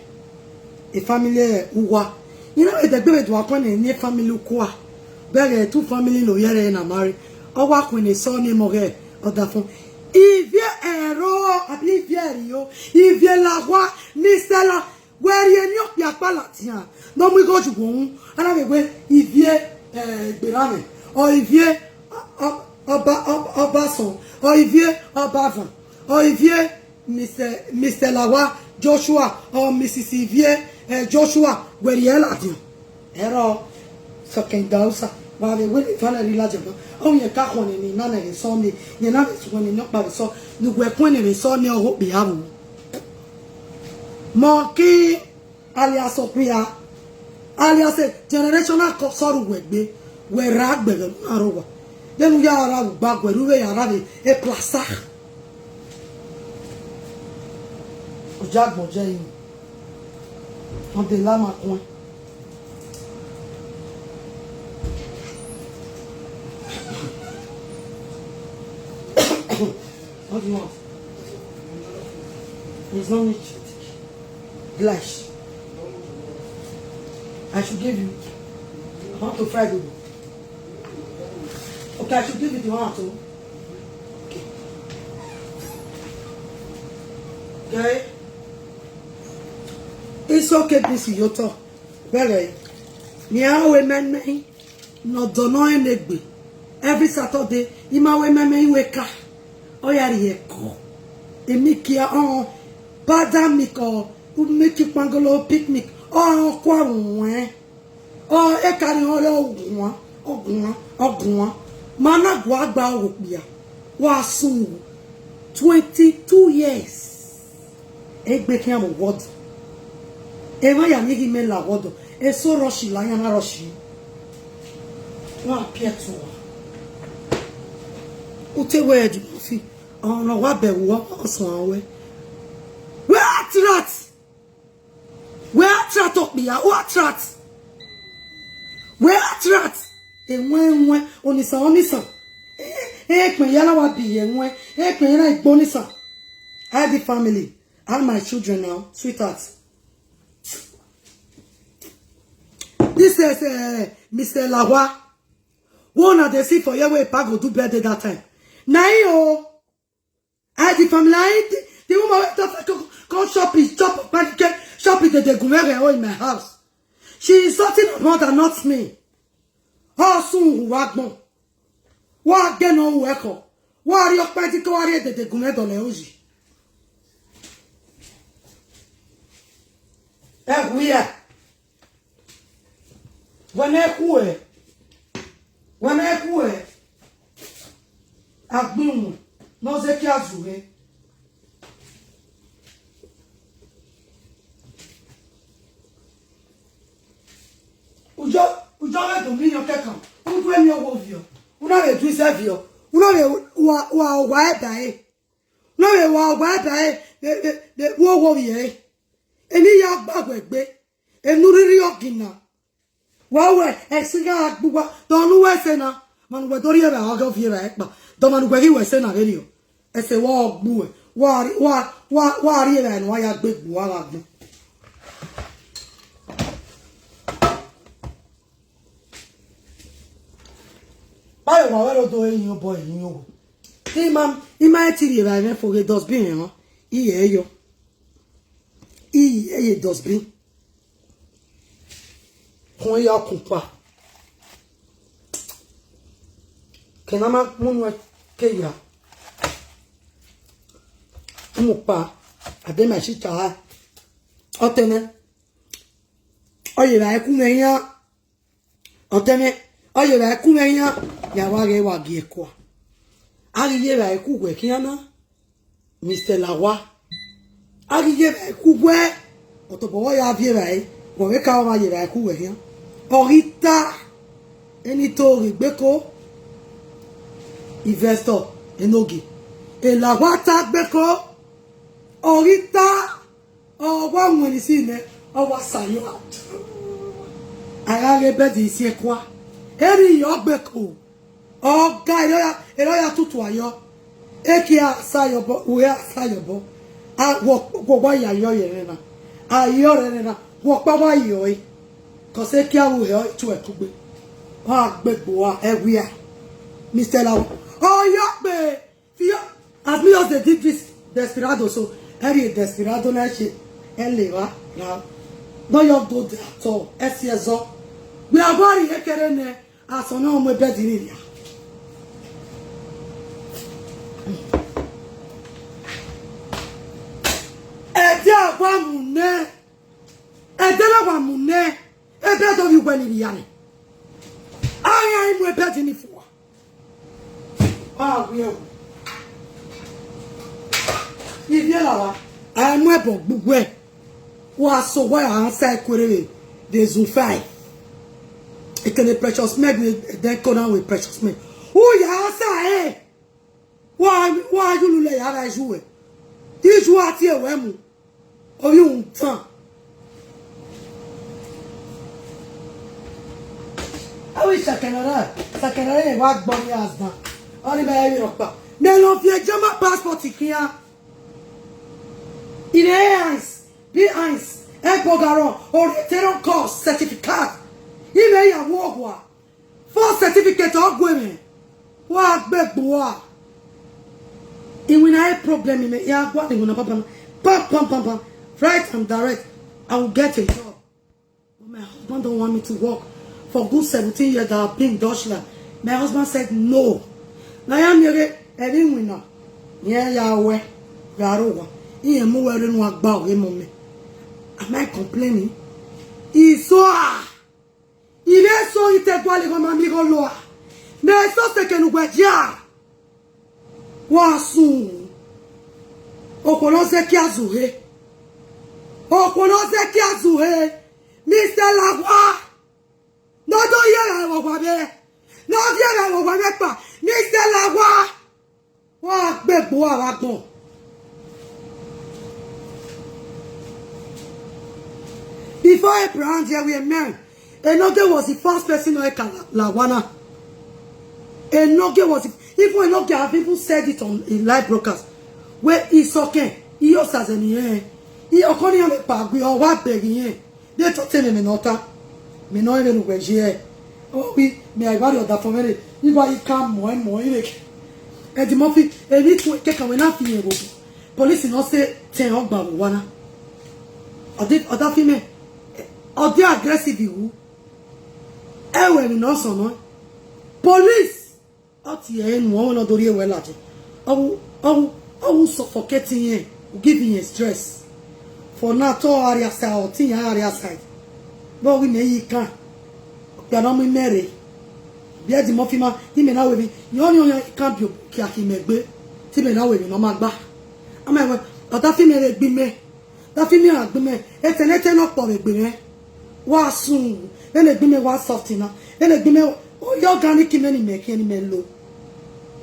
e family uwa. Iran vbe dẹgbe vbe do a khuẹnniẹn eni e family ukua. Bẹghe two family ne ovbi ẹre na ma rre. Ọ wa khuẹnniẹn surname ọghe ọdafẹn. Ivie Ẹro, abi Ivie Ẹrio, Ivie Lahua, Mister La, wẹ rhie eni okpia kpa ladian, ne ọ mu igho ju wọ wu, a na vbe wẹ Ivie, eh, Gberamwẹ, ọ Ivie, ọ, ọ, Ọba, ọ, Ọbasan, ọ Ivie Ọbavan, ọ Ivie Mister, Mister Lahua Joshua, ọ Missus Ivie, eh, Joshua, wẹ rhie ladian. Ẹrọ, sọkẹn da usa, wa vbe wẹ ne Valerie ladian ma, ọ yẹn ka khuẹnniẹn eni na nẹ vbe surname, yẹn na vbe surname eni ọkpa vbe surname, ne uwẹ khuẹnniẹn vbe surname ọghe okpia vbo. Monkey alias okpia, alias generational curse ọre uwẹ gbe, wẹ ra gbẹghẹ ne u na rre owa. Vbene u ya ra vbe ugba guẹ, u vbe ya ra vbe eplasa. Ojagbọn jẹ yi, ọ de la ma kuẹn. What do you want? There's no need to take it. Glass. I should give you. I want to fry the. Okay, I should give you the one at home. Okay. Okay. It's okay, this is your talk. Bẹghe, ne a ru emẹmẹ ne ọdọ ne ọ rẹn egbe. Every Saturday, I ma ru emẹmẹ iweka. Ọ ya rhie ẹko. Emikia, ọ, powder milk, ọ, milk kpangolo, peak milk. Ọ, ọ kua ruẹn. Ọ, e ka rhie ọre ọ guan, ọ guan, ọ guan. Ma na gua gba okpia. Wa sun twenty-two years. Egbe khian vbe ward. Emwa ya miẹn ghi mẹ la ward. Eso rush la yan na rush. Wa piẹ tuẹ. Ute wẹ Eddie Murphy. Ọmwa ne ọ wa bẹghe uwa, ọ suẹn wẹ. Wẹ attract. Wẹ attract okpia, u attract. Wẹ attract. Ẹwẹn, ẹwẹn, onisan, onisan. Eh, eh, ekpẹn ya na wa bi ẹwẹn. Eh, ekpẹn ya na gbe onisan. Hide the family. Are my children now, sweetheart. This is, uh, Mister Lahua. Who una dey see for here wey Epa go do birthday that time? Na him o. Hide the family, hide the, Woman wey talk say come, come chop it, chop panic, chop it, they, they go where in my house. She is sorting her mother, not me. Ọ sunu wa agbọn. Wa ghe ne ọ ru ẹko. Wa rhie ọkpa ẹdẹ ke wa rhie dede gun mwẹ dọlọ uyi. Ẹ wia. Wẹ ne ẹ khuẹ. Wẹ ne ẹ khuẹ. Agbọn ne ọ zẹ kia zughe. Ujọ, ujọ vbe do miẹn kẹkan, u du eni ọghe ovbiọ, u na vbe du izẹviọ, u na vbe wa, wa, wa ẹba ẹre, u na vbe wa, wa ẹba ẹre, vbe, vbe, vbe, vbe uwu ovbiẹ ẹre. Eni ya gba wẹ egbe, eni urhirhi ọgina. Wa wẹ ẹse gha gbe uwa, dọ ne uwẹ ẹse na, ma ne uwẹ do rhie evbare ọghe ovbi evbare kpa, dọ ma ne uwẹ ghi wẹ ẹse na vberriọ. Ẹse wa ọ gbe uwẹ, wa rhie, wa, wa, wa rhie evbare ne uwa ya gbe gbe uwa gha gbọn. Ba ye wa wẹ ro do eyin obọ eyin owo. Ima, ima e ti rhie evbare mwẹ fo ghe dustbin mwẹ mwa, iye yo. Iye ye dustbin. Kun ya kun kpa. Ke na ma mu nuẹn ke ya. Mu kpa. Ade ma shi ta. Ọtẹn mwẹ. Ọ ye ra ẹku mwẹ yan. Ọtẹn mwẹ. Ọ ye ra ẹku mwẹ yan. Ya wa ghe wa gie kua. A ghi ye ra ẹku wẹ khian na. Mister Lawa, a ghi ye evbare ku wẹ, ọ tobọ wẹ ọ ya viọ evbare, wẹ vbe ka ọmwa ye evbare ku wẹ khian. Ọ ghi ta, eni to ghe gbe ko, investor enogie. Lawa ta gbe ko, ọ ghi ta, ọ wa wẹn ni si nẹ, ọ wa sa yọ. A gha ghe bẹdi si ẹkua, eni yọ gbe ko. Ọ ga erha ya, erha ya tutu ayọ. Eke a sa yọ obọ, uhe a sa yọ obọ. A, wọ, wọ wa ya yọ ye ẹre na. A yọ re ẹre na, wọ kpa wa yọ e. Cause eke a ru hẹ, ọ tuẹ kugbe. Ọ gbe gbe uwa, ẹ wia. Mister Lawa. Ọ yọ gbe. Fi yọ, as me just dey give this desperado so, every desperado na she, ẹ lè wa, ra. No yọ go there at all. Ẹ si ẹzọ. We are worried, ekere nẹ. Asọn na mu bed ni ria. Ẹdẹ a wa mu nẹ, ẹdẹ na wa mu nẹ, bed ovbi uwẹ ni ria nẹ. A i mu bed ni fua. A wi ẹwu. Ivie Lawa, a mu ẹbọ gbe uwẹ. Wa so wa ya answer ẹkuerere vbe Zoom five. Ekene Precious Meg ne ẹdẹ kona wẹ Precious Meg. U ya answer ẹre. Wa, wa yulu lẹ ya gha yu wẹ. Iju a tie wẹ mu. Ovbi uhunmwu tan. Avbe Sakanara, Sakanara rẹn wa gbọ ni azan. Ọni mẹ rẹ vbe rhọkpa. Mẹ ne ọ viẹ German passport khian. Ine eins, bi eins, ẹgbọgarọ, orientation course certificate. Imẹ ya mu ọgua. Four certificate ọ gu mwẹ. Wa gbe gbe uwa. Iwinna e problem mẹ, ya gua ni iwinna pam pam, pam, pam, pam, pam. Right and direct, I will get a job. But my husband don't want me to work for good seventeen years that I've been in Deutschland. My husband said no. Na ya miẹn ghe, ẹre iwinna, irẹn ya wẹ, gha rre owa. Irẹn mu wẹ rre enu agba ọghe mọ mẹ. Am I complaining? Iso a! I vbe so i te gualọ igho ma miẹn igho lua. Mẹ so seke ne uwẹ dia. Wa sun. Okhuo ne ọ zẹ kia zughe. Okhuo ne ọ zẹ kia zughe. Mister Lawa. Ne ọ do ye ra vbe owa mwẹ. Ne ọ viẹ ra vbe owa mwẹ kpa. Mister Lawa. Wa gbe egbe uwa vbe agbọn. Before Abraham, there were men. Enogie was the first person to eka Lawana. Enogie was the, even Enogie have even said it on a live broadcast. Where he sọkẹn, he also says, "Eni ẹ, he ọkọ ni ya mẹ kpa gbe, ọ wa bẹghe irẹn." De to te mẹ mẹ nọ ta. Mẹ nọ rẹn vbene uwẹ ye. Ọ wi, mẹ a i wa rhie ọdafẹn mwẹ rre, I wa i ka mọ ẹn mọ ẹn rre. Eddie Murphy, emwi tuẹn kẹkan wẹ na fi irẹn vbe obọ. Police nọ sẹ tẹn ọgba vbe owa na. Ọ de, ọ da fi mẹ, ọ de aggressive wu. Ẹ wẹ emwi nọ sọn nọ. Police, ọ tie ẹre enu, ọ wẹ ne ọ do rhie wẹ ladian. Ọ wu, ọ wu, ọ wu suffocate irẹn, u give irẹn stress. For now, te ọ gha rria side, ọ te iran gha rria side. Vbe ọ ghi mẹ yi kan, okpia ne ọ mu imẹ rre. Biẹ di mọ fi ma, imẹ na wẹ emwi, yọ ni ọ yan kan bio kia khin mẹ gbe, te imẹ na wẹ emwi ne ọ ma gba. Ama wẹ, ọ da fi mẹ rre egbe imẹ. Da fi mẹ rre egbe imẹ, etẹn ne etẹn ne ọ kpọ vbe egbe mwẹ. Wa sun, vbene egbe imẹ wa soft na, vbene egbe imẹ, ọ ya organic imẹ ne imẹ khian ne imẹ lo.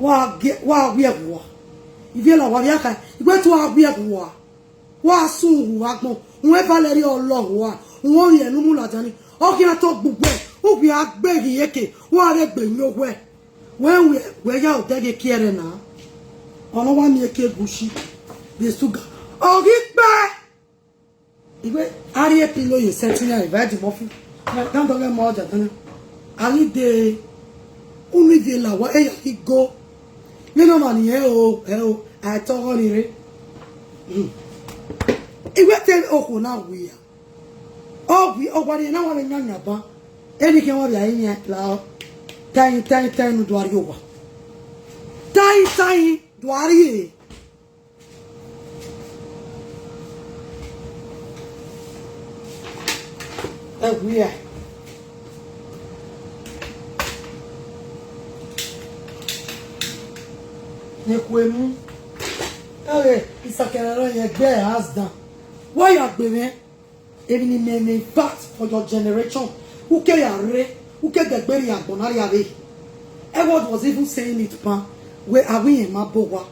Wa gie, wa wiẹ hua. Ivie la wa via kha, iwẹ tu wa wiẹ hua. Wa sun hu agbọn, uwẹ va lẹrẹ ọlọ hua, uwẹ ovbi ẹre ne u mu ladian ni, ọ khian to gbe uwẹ, u khian gbe ghi eke, wa rre egbe yin owẹ. Wẹ wẹ, wẹ ya odẹ ghe kie ẹre na. Ọ nọ wa miẹn eke Gucci, vbe sugar. Ọ ghi kpẹ. Iwe, a rhie pillow ye sẹtin na, eva di mọ fi. Dan dọghẹ mọ ọja dan. A ghi de, unu ivie la wa, eya ghi go. Vbene ọmwa ni ẹ o, ẹ o, a i tọghọ ni rre. Hmm. Iwe te okhuo na wia. Ọ wia, ọ wa rhie na wa vbe yan yan ban. Eni khian wa vbe a i yan la. Tain, tain, tain, ne u do a rrie owa. Tain, tain, do a rrie. Ẹ wia. Ne khuemu. Ẹre, isakẹrẹ rẹ yẹn gbe house down. Wa ya gbe mwẹ. Emwi ne imẹ mwẹ impact for your generation. U ke ya rre, u ke dẹgbe rhie agbọn na rria vbe. Edward was even saying it pan, wẹ avbe irẹn ma bọ owa.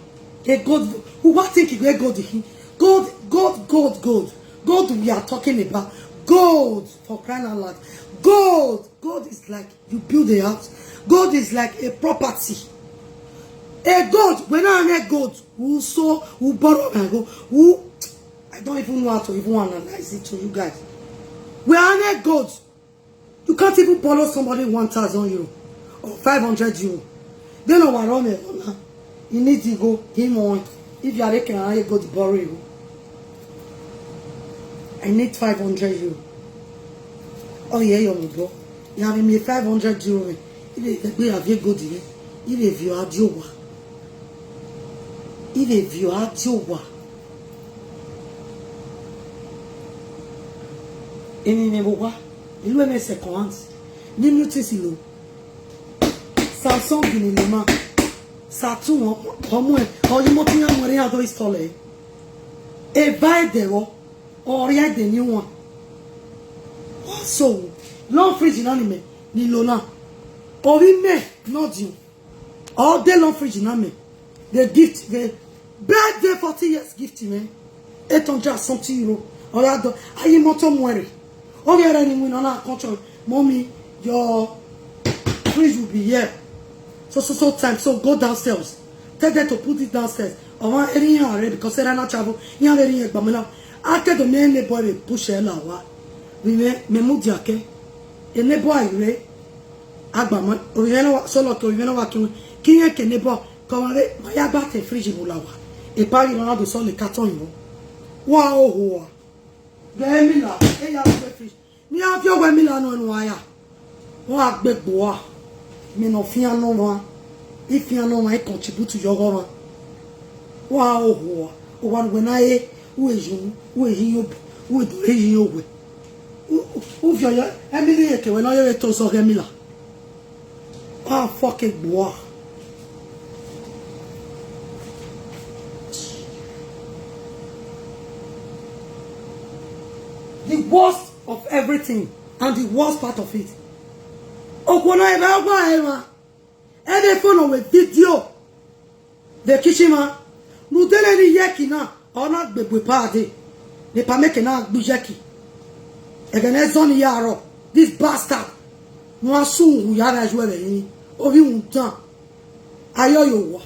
A God, u wa think wẹ God khin? God, God, God, God. God we are talking about. God, for crying out loud. God, God is like you build a house. God is like a property. A God, wẹ na mwẹ God, u so, u borrow my God, u I don't even know how to even analyze it to you guys. We are not God. You can't even borrow somebody one thousand euro or five hundred euro. Then our Rome now. You need to go him on. If you are can I go to borrow you. I need five hundred euro. Oh yeah, your bro. You have me five hundred euro. If you be have you go to me. If you are due. Ivie viọ a die owa. Emwi mwẹ vbe owa, I lu ẹmwẹ second hand. Ni new things lo. Samsung ni lema. Saturn, ọ mu ẹ, ọ yi moto iran mu ẹre iran do install ẹ. Eva ẹdẹ vbọ, ọ rria ẹdẹ ni wan. So, long fridge na ni mẹ, ni lo na. Ovbi mẹ, nọ diọn. Ọ de long fridge na mẹ, the gift, the birthday forty years gift mẹ, eight hundred something euro. Ọ ya dọ, a yi moto mu ẹre. Ọ ghi rre ni winna na kọntrọ, "Mommy, your fridge will be here so, so, so time, so go downstairs. Tell them to put it downstairs." Ọmwa erha iran rre, because erha na travel, iran vbe rri iran gba mẹ na. A ke do miẹn neighbor vbe push ẹre la owa. Vbe mẹ, mẹ mudia kẹ. Neighbor a i rre. Agbama, ovbi mwẹ ne ọ wa, sọlọ ke ovbi mwẹ ne ọ wa ke, ke irẹn ke neighbor, ke ọmwa rre, ma ya gba te fridge vbe la owa. Epa ghi rre, ọ na do sọlọ carton yọ. Wa oho a. Ghe Emila, e ya gbe fridge. Ne iran viọ wẹ Emila nọ ẹre ne uwa ya. Wa gbe gbe uwa. Mẹ ne ọ fian ne ọmwa. I fian ne ọmwa, I contribute yọ ọghọ ọmwa. Wa oho a. Owa ne uwẹ na re, u e yi, u e yi obọ, u e do re yi owẹ. U, u, u viọ yọ, Emila rẹn ke wẹ ne ọ ye vbe to zọ ghe Emila. Wa fuck egbe uwa. The worst of everything and the worst part of it. Okhuo na eva wa eva. Ẹ vbe fo nọ wẹ video. Vbe kitchen mwa, ne u dele ne iyẹki na, ọ na gbe bu epa dee, ne epa make na gbe iyẹki. Ẹghẹ ne ẹzọ ni ya rrọọ, this bastard, ne u gha sun uwu ya vbe ayu ẹvbe rinrin, ovbi uhunmwu dan, ayọ ye owa.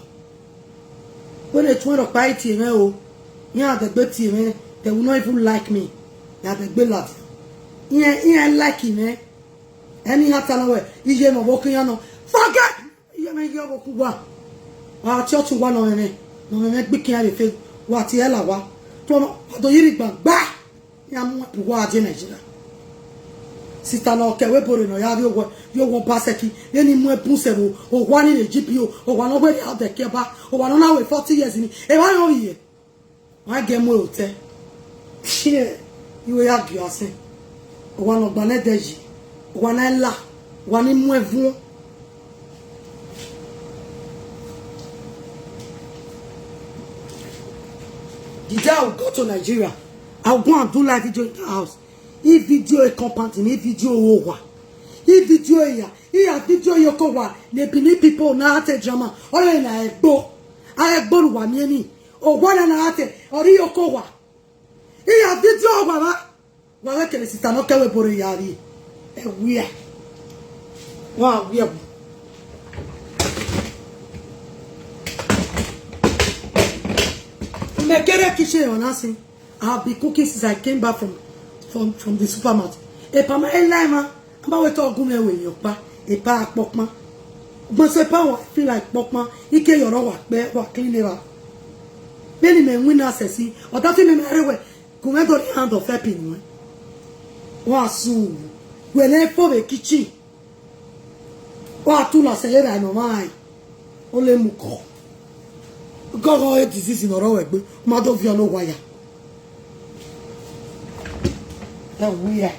Wẹ ne etuẹn rhọkpa i tie mwẹ o, iran dẹgbe tie mwẹ, they will not even like me, ya dẹgbe ladian. Iran, iran like mwẹ, ẹni iran ta na wẹ, iye mwẹ ọvbokhan iran nọ, forget! Iye mwẹ iye ọvbokhan uwa. Wa tie ọtẹn uwa ne ọ mwẹ mwẹ, ne ọ mwẹ mwẹ gbe ikian vbe Facebook. Wa tie la wa. Tọmọ, wa do yiri gbangba. Ya mu ẹbu wa je Nigeria. Sista nọ kẹ wẹ bore nọ ya rhie owẹ, rhie owẹ ba sẹki. Vbene I mu ẹbu sẹ vbe owa ni vbe G P O, owa nọ wẹ rhie odẹ ke ba, owa nọ na wẹ forty years ni. Evba yọ vbe ye. Wa gẹ mu ẹre otẹ. Shie, iwe ya gie asẹ. Owa nọ gba nẹ ẹdẹ yi. Owa na la. Owa ni mu ẹvuọn. The day I will go to Nigeria, I will go and do live video in that house. I video a compound in, I video owa. I video ya, I ya video yoko wa, the Benin people na te drama. Ole na egbo. A egbo ru wa miẹn ni. Owa na na te, ori yoko wa. I ya video owa wa. Wa wẹ kele sista nọ kẹ wẹ bore ya rhie. Ẹ wia. Wa wia. Mẹ kere kitchen on asin. I have been cooking since I came back from, from, from the supermarket. Epa ma e la ma. Ama wẹ te ọ gu mwẹ wẹ emwi ọkpa. Epa akpọkpan. Gbọnsẹ epa wa feel like kpọkpan. Ike yọrọ wa kpẹ, wa clean era. Vbene mẹ winna sẹsi. Ọ da fi mẹ ma rre wẹ. Gu mwẹ do rhie hand of helping nuẹn. Wa su. Wẹ ne fo vbe kitchen. Wa tu na sẹ yẹrẹ nọ ma ai. Ole mu kọ. Gọghọ e disease nọ rọ wẹ gbe. Ma do viọ no wa ya. Ẹ wu ya.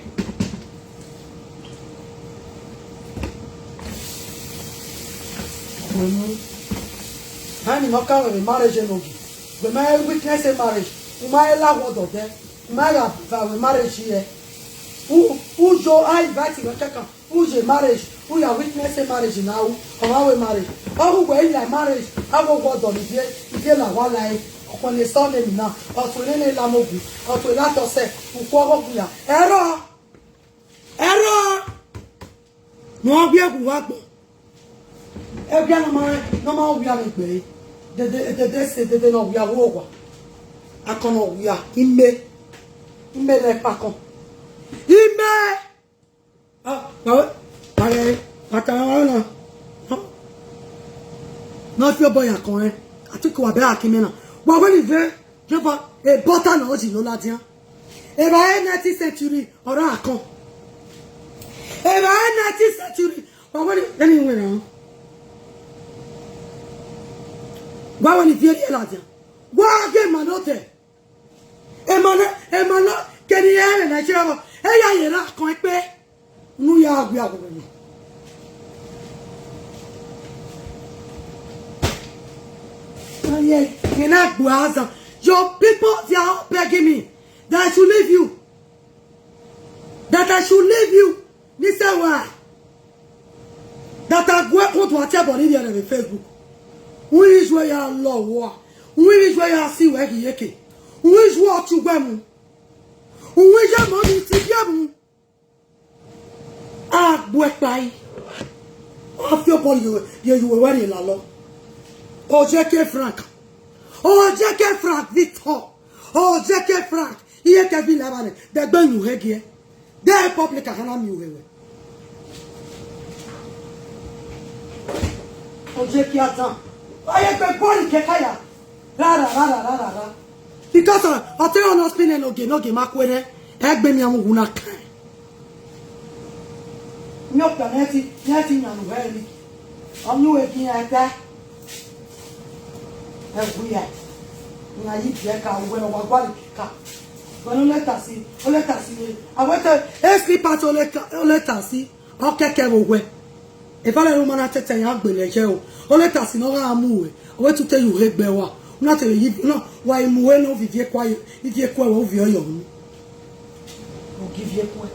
Wẹ mu. Ani ma ka wẹ marriage no gi. Wẹ ma witness a marriage. U ma la wọ dọdẹ. U ma gha va wẹ marriage yẹ. U, u yo a invite wẹ kẹkan. U ye marriage, u ya witness a marriage na u, ọ ma wẹ marriage. Ọ hu wẹ ya marriage, a wo wọ dọ ni vie, ivie la wa la e, ọkpọlọ sọ ne emwi na, ọ tuẹ nene la mogu, ọ tuẹ la tọ sẹ, ukhu ọghọ gbian. Ẹrọ, ẹrọ, ne ọ ghiẹ gu wa gbọn. Ẹgbia ne ọ ma, ne ọ ma wia ne egbe, dede, dede se, dede ne ọ wia wo owa. Akọn ne ọ wia, ime, ime ne ẹkpa kọn. Ime! Ah, wa we, wa ghe, wa ta wa na. No fi obọ ya kọn ẹn. I think wa bẹ a ki mẹ na. Wa wẹ ni ve, Jehovah, a butter na o ji lo ladian. Evba e nineteenth century, ọre a kọn. Evba e nineteenth century, wa wẹ ni, ẹni wẹ na. Wa wẹ ni viẹ ladian. Wa ghe ma no te. Emana, emana, keni ere na chira bo. Eya yera kọn ekpe. Nu ya gbe awo na. Aye, yena gbe azan. Your people, they are all begging me that I should leave you. That I should leave you. Ni sẹ wẹ that a gu ẹkun do a tie ẹbọ ni rhiẹrẹ vbe Facebook. Uwẹ iye uẹ ya lọ wua. Uwẹ iye uẹ ya si wẹ ghi yeke. Uwẹ iye uẹ ọtẹn uwẹ mu. Uwẹ iye mọ ni ti biẹ mu. A gbu ẹkpa yi. Ọ fi obọ ye, ye yu wẹ rhie lalọ. Ojeke Frank. Ojeke Frank Victor. Ojeke Frank. Iye Kevin Labanẹ. Dẹgbe yu hẹ giẹ. De public a hana miẹn uwẹ wẹ. Ojeke Adam. Aye gbe bọri kẹka ya. Rara, rara, rara, rara. Because ọ, ọ te ọ nọ spin ẹn ogie, ne ogie ma kuẹ nẹ. Ẹgbẹ miẹn mu wu na kan. Miẹn ọkpa nẹ ti, nẹ ti yan nu hẹ ni. Ọ miẹn uwẹ gi yan ẹta. Ẹ wu ya. Iran yi biẹ ka, uwẹ ne ọ wa gualọ ka. Wẹ ne ọ leta si, ọ leta si. Awẹ te, e slippers ọ leta, ọ leta si. Ọ kẹkẹ vbe owẹ. Evalẹ ne u ma na tẹtẹ yan gbele ẹyẹ o. Ọ leta si ne ọ gha mu uwẹ. Ọ wẹ te u te ye uhe gbe wa. U na te vbe yi, no, wa i mu uhe ne u viọ ivie kua, ivie kua wẹ u viọ yọ unu. Ogiviẹkuẹ.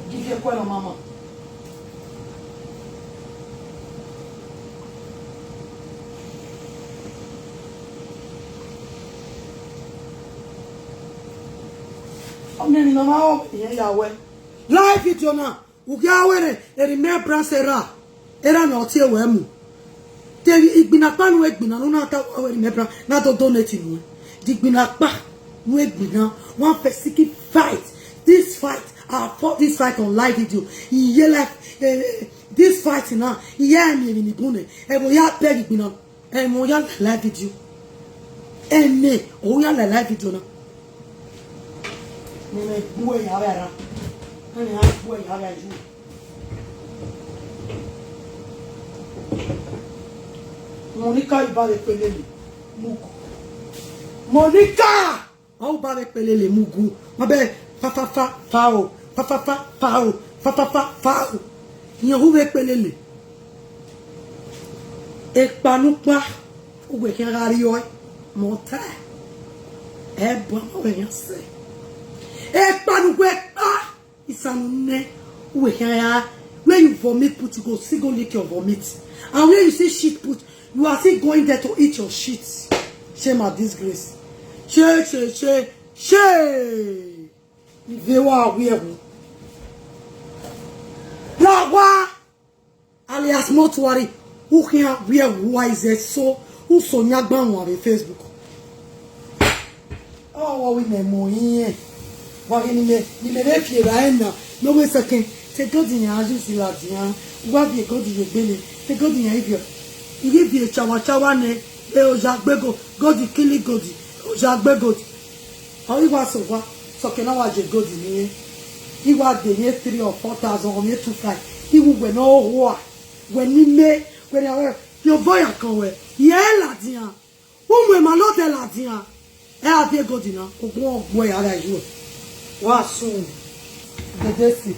Ogiviẹkuẹ ne ọ ma ma. Ọmiẹn emwi ne ọ ma rọ iran ya wẹ. Live video na, u ghi a wẹ rẹn, remembrance erha, erha ne ọ tie wẹ mu. Te igbinakpa nu egbinna ne u na ta wẹ remembrance, na do donate nuẹn. De igbinakpa nu egbinna, one person keep fight. This fight, I fought this fight on live video. Iye life, eh, eh, this fight na, iye ẹmwẹ emwi ni bun nẹ, ẹvbo ya bẹghe igbinna. Ẹmwẹ ọ ya la live video. Ẹmwẹ ọ ya la live video na. Ne mẹ gbuẹ ya vbe ara. Ne mẹ gbuẹ ya vbe aju. Monica iba vbe kpele lele mugu. Monica! Ọ ba vbe kpele lele mugu. Ma bẹ fa fa fa fa o. Fa fa fa fa o. Fa fa fa fa o. Iyan hu vbe kpele lele. Ekpa ne ukpa, uwẹ khian gha rrie ọe, mẹ ọ ta. Ẹbọ ma wẹ khian sẹ. Ekpa ne uwẹ kpa, isanu nẹ, uwẹ khian ya, where you vomit put, you go still go lick your vomit. And where you see shit put, you are still going there to eat your shit. Shame and disgrace. Shame, shame, shame, shame. Ive wa wi ẹwu. La wa. Alias Mortuary, u khian vbiẹ vbe uwa izẹ so, u so yan gban wan vbe Facebook. Ọ wọ wẹ imẹ mu irẹn, wa ghe ne imẹ, ne imẹ vbe fi evbare na, ne ọ wẹ sẹkẹn, te God yan a use ladian, u wa viẹ God ye egbe nẹ, te God yan ivbiọ, I ghi viẹ chawa chawa nẹ, e oya gbe go, God kill God, oya gbe God. Ọ i wa sẹ owa, sọkẹn na wa je gold ni, I wa de ye three or four thousand, ọ miẹn two five. I wu wẹ ne ọ hua, wẹ ni me, wẹ ne a wẹ, your boy a kan wẹ, ye ladian, u mu emwa ne ọ dẹ ladian, ẹ a viẹ gold na, ogun ọ gbuẹ ya gha yu. Wa sun, dede si.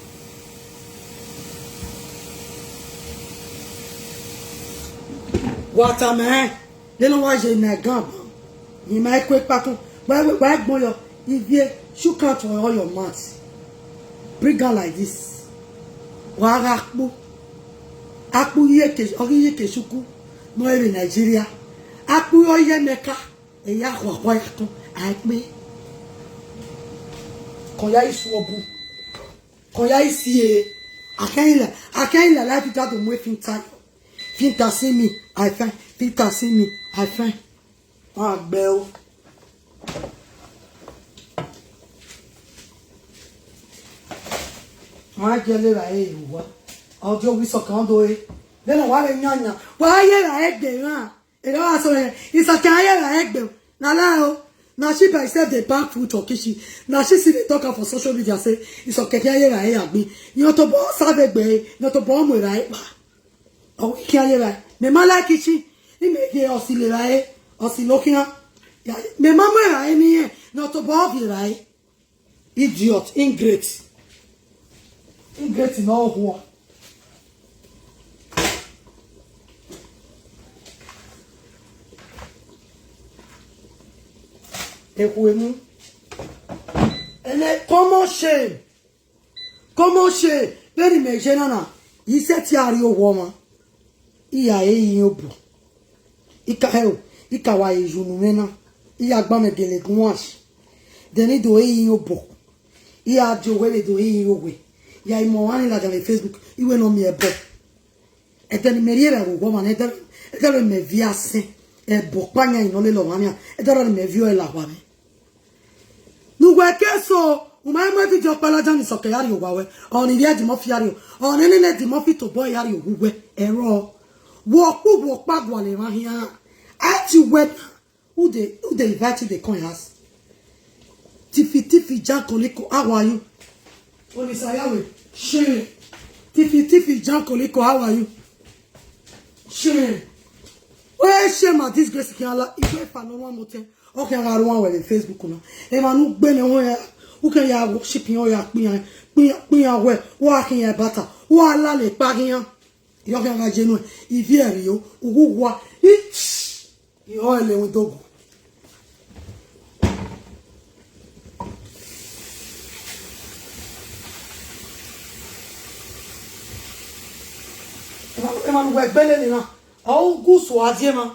Wa tama ẹn. Nene ọ wa ye ne ẹgan ban, ne ima i ku ekpatọn, wa, wa gbọn yọ, ivie, shook out all your mouth. Bring am like this. Wa gha kpu. Akpu iyeke, ọ ghi iyeke chuku, ne ọ re vbe Nigeria. Akpu ọ ye Mecca, eya khuakhua ya tọn, a i kpe. Kọ ya isu ọbu. Kọ ya isie. Akẹnyin la, akẹnyin la, la fi ta do mu efin ta yọ. Filter see me, I fine. Filter see me, I fine. Wa gbẹ o. Ma jẹ lera e wa. Ọjọ wi sọkan do e. Then wa re yan yan. Wa ye ra e de ran. Ero aso re. Isọkẹn a ye ra e gbe. Na la o. Na she by herself dey pack food for kitchen. Na she still dey talk am for social media say, Isọkẹn a ye ra e ya gbe. Iyan tobọ sa vbe gbe, iyan tobọ mu ra e pa. Ọ wẹ I khian ye evbare, mẹ ma like ichi, I mẹ ghe ọsi le evbare, ọsi lo khian. Ya, mẹ ma mu evbare ne irẹn, ne ọ tobọ viọ evbare. Idiot, ingrate. Ingrate ne ọ hua. Ekhuemu. Ene common shame. Common shame, vbene imẹ ye na na, I sẹtin a rrie owa ọmwa, I ya re iyin obọ. I ka hẹ o, I ka wa ye yu unu mwẹ na, I ya gba mwẹ gele gun uan shi. Then I do re iyin obọ. I ya die owẹ vbe do re iyin owẹ. Ya I mu ọmwa ni ladian vbe Facebook, I wẹ ne ọ miẹn ẹbọ. Ẹdẹ ne imẹ rhie vbe owa ọmwa na, ẹdẹ, ẹdẹ vbe mẹ viọ asẹn, ẹbọ ọkpa yan I nọ lele ọmwa nian, ẹdẹ ne imẹ viọ ẹre la owa mwẹ. Ne uwẹ ke so, u ma mu video ọkpa ladian ni Isọkẹn ya rrie owa ruẹ, ọni rhie Eddie Murphy ya rrie, ọni nene Eddie Murphy tobọ ya rrie owa uwẹ, ẹrọ. Wẹ ọkpa, wẹ ọkpa gualọ emwa khian. A ti wẹ na, who dey, who dey invite you dey come your house? Tifi tifi Jankoliko, how are you? Olisa ya wẹ, shame. Tifi tifi Jankoliko, how are you? Shame. Wẹ shame and disgrace khian la, I wẹ fa ne ọ wan motẹ. Ọ khian gha rre uan wẹ vbe Facebook na. Emwa ne u gbe nẹ, u khian ya worship iran, ọ ya kpe iran, kpe iran, kpe iran wẹ, wa khian iran bata, wa la lele ekpa khian. Irẹn khian gha ye nuẹn, ivie ẹrrio, ughugha, I, I ho ẹre lele ẹwẹn dogu. Emwa, emwa ne uwẹ gbe lele na, ọ gu usu a die emwa,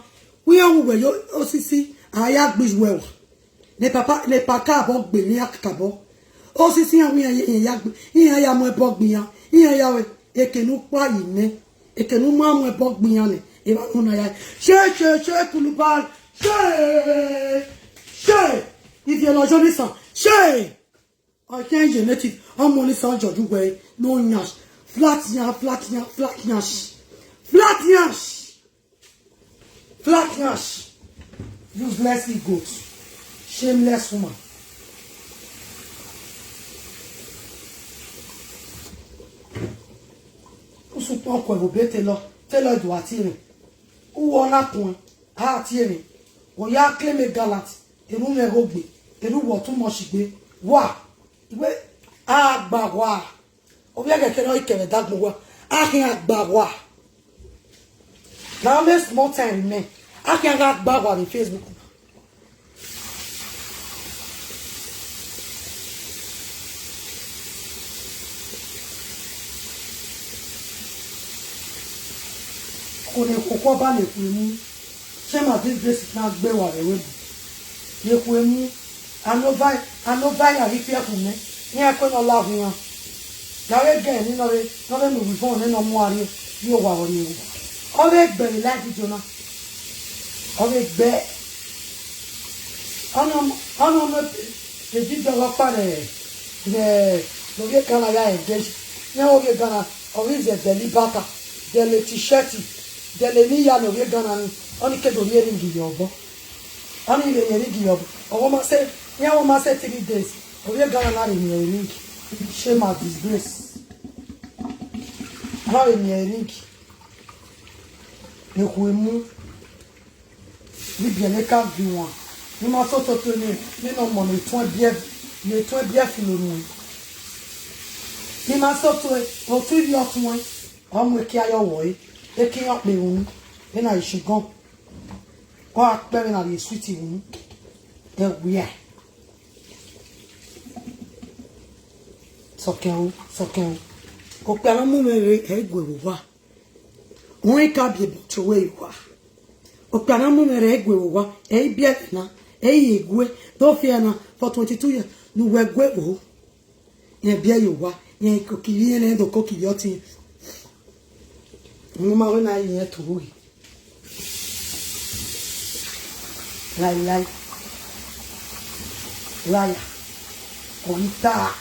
wẹ iran wu wẹ ye osisi, a ya gbe iyuẹ wa. Ne papa, ne papa ka abọ gbe, ne iran ka abọ. Osisi iran wẹ iran ye, iran ya gbe, iran ya mu ẹbọ gbe iran, iran ya wẹ, eke ne u kpa yi nẹ, eke ne u ma mu ẹbọ gbe iran nẹ, evba ne u na ya. Shame, shame, shame, Kuluba, shame, shame, ivie ne ọ ye Olisan, shame. Ọ khian ye native, ọ mu Olisan judge uwẹ, ne ọ yan, flat yan, flat yan, flat yan, flat yan. Flat yansh. Useless idiot. Shameless woman. Usukpọn kue vbe obọ telọ, telọ do a tie mwẹ. Uwu ọ na kuẹn, a tie mwẹ. Wẹ ya claim e gallant, erhunmwu ẹghẹ ogbe, erhunmwu uwẹ too much gbe. Wa, iwe, a gba wa. Ovbi ẹghẹ kherhe ọ i kẹ mwẹ dagbọn uwa, a khian gba wa. Na only small time remain, a khian gha gba wa vbe Facebook na. Kone koko ọba ne khuemu, shame and disgrace na gbe wa vbe ẹvbo. Ne khuemu, anova, anova ya ghi fi ẹkhu mẹ, iran kue ne ọ la hu iran. Ya vbe gẹ ni nọ vbe, nọ vbe mu vbe ivọn nene ọ mu a rrie, rrie owa vbe rrie owa. Ọ vbe gbe vbe live video na. Ọ vbe gbe. Ọna, ọna mẹ pe, pe video ọkpa rẹ, rẹ, ne ovbi Ghana ya ẹdẹ. Ne ovbi Ghana, ọ ghi zẹ dẹlẹ ibata, dẹlẹ t-shirt, dẹlẹ ne iya ne ovbi Ghana ni, ọni ke do rhie ring ye obọ. Ọni vbe rhie ring ye obọ. Ọ ma sẹ, iran ọ ma sẹ three days. Ovbi Ghana na rhie ring. Shame and disgrace. Ọ na rhie ring. Ekhuemu. Vbe ibiẹka gbe iwan, ne ima sẹ ototọ ne, ne nọ mọ ne etuẹn biẹ, ne etuẹn biẹ filo nuẹn. Ne ima sẹ otọ, otọ ivbi ọtuẹn, ọ mu ekia ye ọvbọre, ekia iran kpe unu, vbene a ghi shigọn, ọ gha kpẹ vbene a rhie sweet unu, ẹwia. Sọkẹn o, sọkẹn o. Okpia ne ọ mu mwẹ rre, ẹ i gue vbe owa. Rẹn ka biẹ bọ te uwẹ ye owa. Okpia ne ọ mu mwẹ rre, ẹ i gue vbe owa, ẹ i biẹ ẹghẹ na, ẹ i ye gue, do fi ẹre na for twenty two years, ne uwẹ gue vbo. Rẹn biẹ ye owa, rẹn koko ivbi irẹn do koko ivbi ọtẹn. Unu ma wẹ na rẹn to uwu ghi. Laelae. Laya. Ọ ghi ta.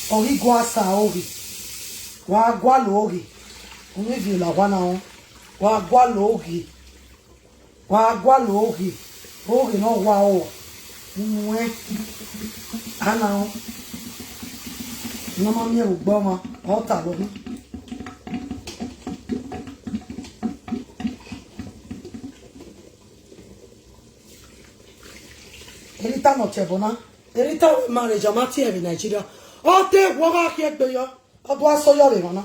Ọ ghi gua sa oghi. Wa gualọ oghi. Unu ivie la owa na rẹn. Wa gualọ oghi. Wa gualọ oghi, oghi ne ọ wa ro, muẹn, a na rẹn, ne ọ ma miẹn vbe ugbe ọmwa, ọ ta vbe ọmwa. Erita ne ọ tie ẹbọ na, Erita wẹ marriage, ọ ma tie vbe Nigeria, ọ te wẹ ọ gha khiẹgbe yọ. Ọ do a sẹ yọ vbe emwa na.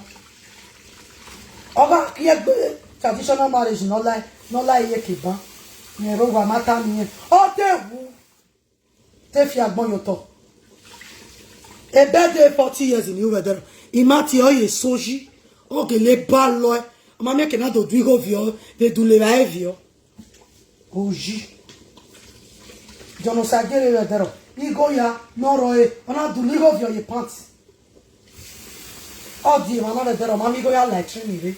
Ọ gha khiẹgbe traditional marriage ne ọ la, ne ọ la iyeke ban. Rẹn rre owa ma ta ne irẹn. Ọ te wu. Te fi agbọn ye otọ. E birthday forty years ni u vbe ẹdẹrọ. I ma tie ọ ye eso yi. Ọ gele ba lọe. Ọ ma miẹn ke na do du igho viọ, vbe dule evbare viọ. Oyi. John Osagere vbe ẹdẹrọ. Igho ya, ne ọ rrọọ ẹre, ọ na dule igho viọ ye pant. Ọ die emwa na vbe ẹdẹrọ, ọ ma miẹn igho ya latrine rre.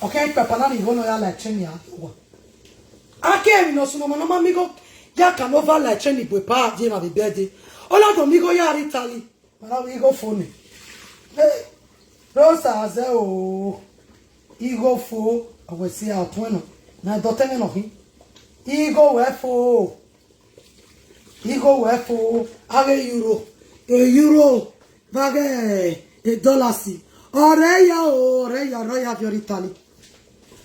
Ọ khian ikpẹpa na ne igho nọ ya latrine a do owa. A ke emwi ne ọ sunu ọmọ ne ọ ma miẹn igho ya ka ne ova latrine bu epa a die emwa vbe birthday. Ọ na do miẹn igho ya rre Italy. Ma na wẹ igho fo nẹ. Hey, Rosa zẹ o. Igho fo, ọ wẹ si a tuẹn nọ. Na dọtẹ mwẹ nọ khin. Igho wẹ fo. Igho wẹ fo, a ghe euro, e euro, vbe a ghe e dollars. Ọrẹ ya o, ọrẹ ya, ọrẹ ya viọ rre Italy.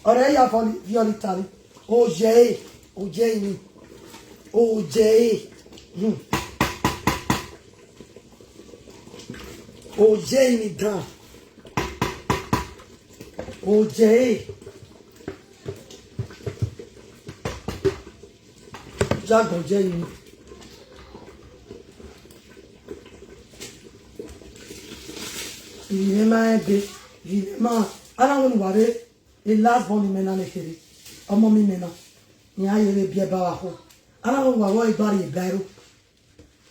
Ọrẹ ya viọ rre Italy. Oye ẹre, oye ẹre ni. Oye ẹre. Hmm. Oye ẹre ni dan. Oye ẹre. Ya gbọn jẹ yi. Ivbi mwẹ ma rẹn ebe, ivbi mwẹ ma, a na wẹ ne uwa rre, e last born mwẹ na nekherhe, ọmọ miẹn mwẹ na, iran ye vbe biẹ ba vbe akhọ, a na wẹ ne uwa rre ọre gba rrie eba ẹro.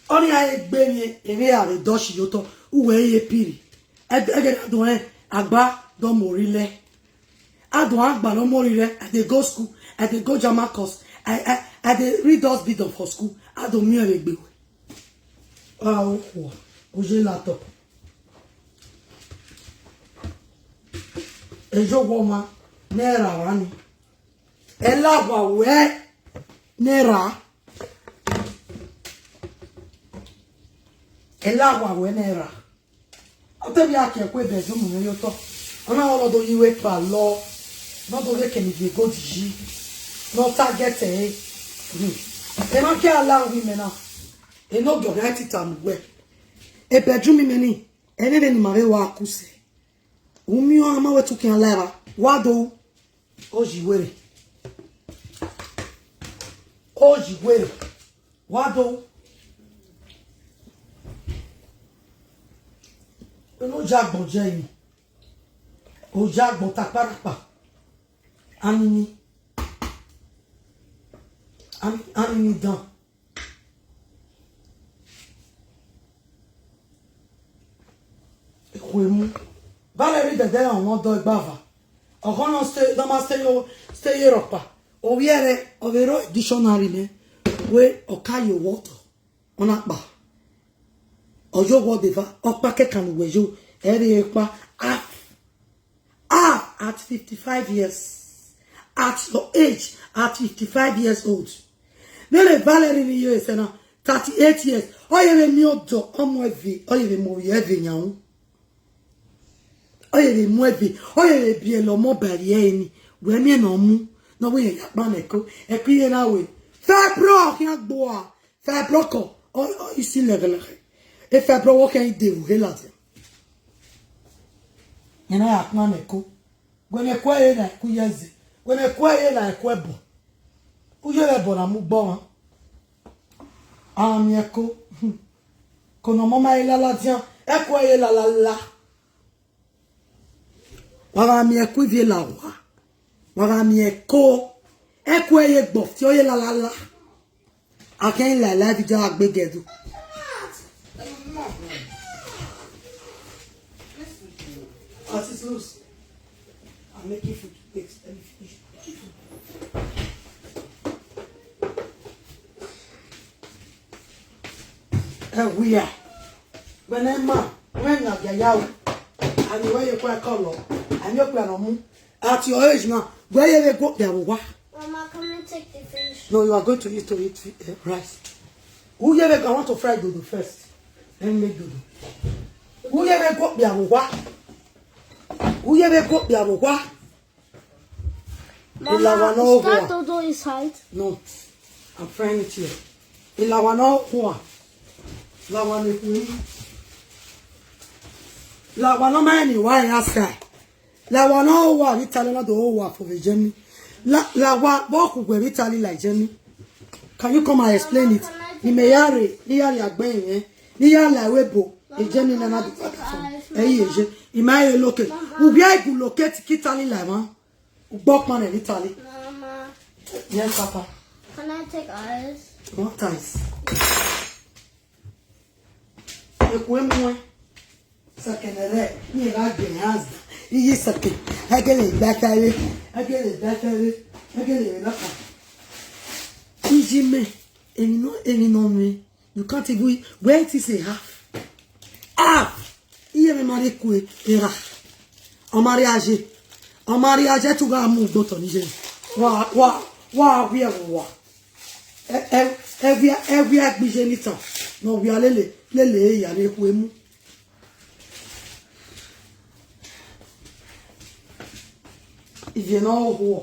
Ọnii a gbe emwi, emwi a vbe dọshi ye otọ, uwẹ i ye piri. Ẹghẹ, ẹghẹ ne a do rẹn, a gba dọ mu ori lẹ. A do gha gba ne ọ mu ori rẹ, I dey go school, I dey go German course, I, I, I dey read those bidon for school, a do miẹn vbe egbe wẹ. A okhuo, u ye latọ. Eyo wọ ọmwa, ne ẹ ra vba ni. Ẹ la wa wẹ ne ẹ ra. Ẹ la wa wẹ ne ẹ ra. Ọ te vbe a kie ẹkue bedroom mwẹ ye otọ. Ọ na rọ do ye iwe kpa lọ. Ne ọ do ghe kene ivie gold yi. Ne ọ target ẹre. Hmm. Emwa ke a la uwu imẹ na. Enogie ọ khian tita mu wẹ. E bedroom imẹ ni. Ẹre vbene ima vbe wa ku sẹ. U miẹn ọmwa wẹ tukian la evba. Wa do. Oyi were. Oyi were. Wa do. Unu ya agbọn ye yi. Oya agbọn ta kparakpa. Anini. Ani-, anini dan. Ekhuemu. Valerie dẹdẹ rẹn ọmwa ọdọ ẹgbava. Ọghọ nọ stay, nọ ma stay yo, stay ye rhọkpa. Ovbi ẹre, ọ vbe ro dictionary nẹ. Wẹ ọ ka ye owọ otọ. Ọ na kpa. Ọ ye owọ deva, ọkpa kẹkan ne uwẹ yo, ẹ rhie kpa. Ah, ah, at fifty-five years, at your age, at fifty-five years old. Vbene Valerie ni ye sẹ na, thirty-eight years. Ọ ye vbe miẹn ọdọ, ọ mu ẹve, ọ ye vbe mu ovbi ẹve yan ru. Ọ ye vbe mu ẹve, ọ ye vbe biẹlẹ ọmọ ba ẹre ni, wẹ miẹn ne ọ mu, ne ọ wẹ irẹn ya kpa nẹ ẹko, ẹko iye na wẹ, fibroid khian gbua, fibroid kọ, ọ, ọ, isi lẹghẹlẹghẹ. E fibroid wẹ ọ khian de vbe uhe ladian. Ẹn na ya kpa nẹ ẹko, wẹ ne ẹko ẹre na ẹko iye ẹzẹ, wẹ ne ẹko ẹre na ẹko ẹbọ. U ye vbe ẹbọ na mu gbe ọmwa. A miẹn ẹko, ko ne ọmọ ma re laladian, ẹko ẹre lalala. Wa gha miẹn ẹko ivie la owa, wa gha miẹn ẹko, ẹko ẹre gbọf, te ọ ye lalala. A kẹn la live video a gbe gẹdẹ. As it looks, I'm making food. Wait, let me finish. Ẹ wia, wẹ ne ma, wẹ ne a gia ya o. Ani wẹ ye kua kọlọ, ani okpia nọ mu. At your age now, wẹ ye vbe gu okpia vbe owa. Mama, come and take the fish. No, you are going to eat to eat, eh, rice. U ye vbe, I want to fry dodo first. Let me make dodo. U ye vbe gu okpia vbe owa. U ye vbe gu okpia vbe owa. Mama, is that Dodo inside? No, I'm frying it here. Ilawa nọ hua. Lawa ne khui. Lawa nọ ma ni wa ya sa. Lawa nọ hua, Italy nọ do hua for the journey. La, lawa, bo ku gwe Italy like journey. Can you come and explain it? Ni me ya re, ni ya re agbe yẹn. Ni ya la we bo. Ejẹ ni nana do fata fun. Eyi eje. Ima ye locate. U bia igu locate ki Italy la ma. U gbọ kpan ne Italy. Mama. Yes, Papa. Can I take ice? What ice? Ekwe muẹ. Sẹkẹnẹ rẹ, iye gha gbe hands. Iye sẹkẹ. Egele gba tare. Egele gba tare. Egele gba tare. Iji mẹ. Emwi nọ, emwi nọ mẹ. You can't even, where it is a half. Half. Iye mẹ ma rre kue, erha. Ọ ma rrie aye. Ọ ma rrie aye, tu gha mu ugbo otọ ni ye. Wa, wa, wa, wia vbe owa. Ẹ, ẹ, ẹ wia, ẹ wia gbe iye ni tan. Ne ọ wia lele, lele ya ne ekhu emu. Ivie ne ọ huọ.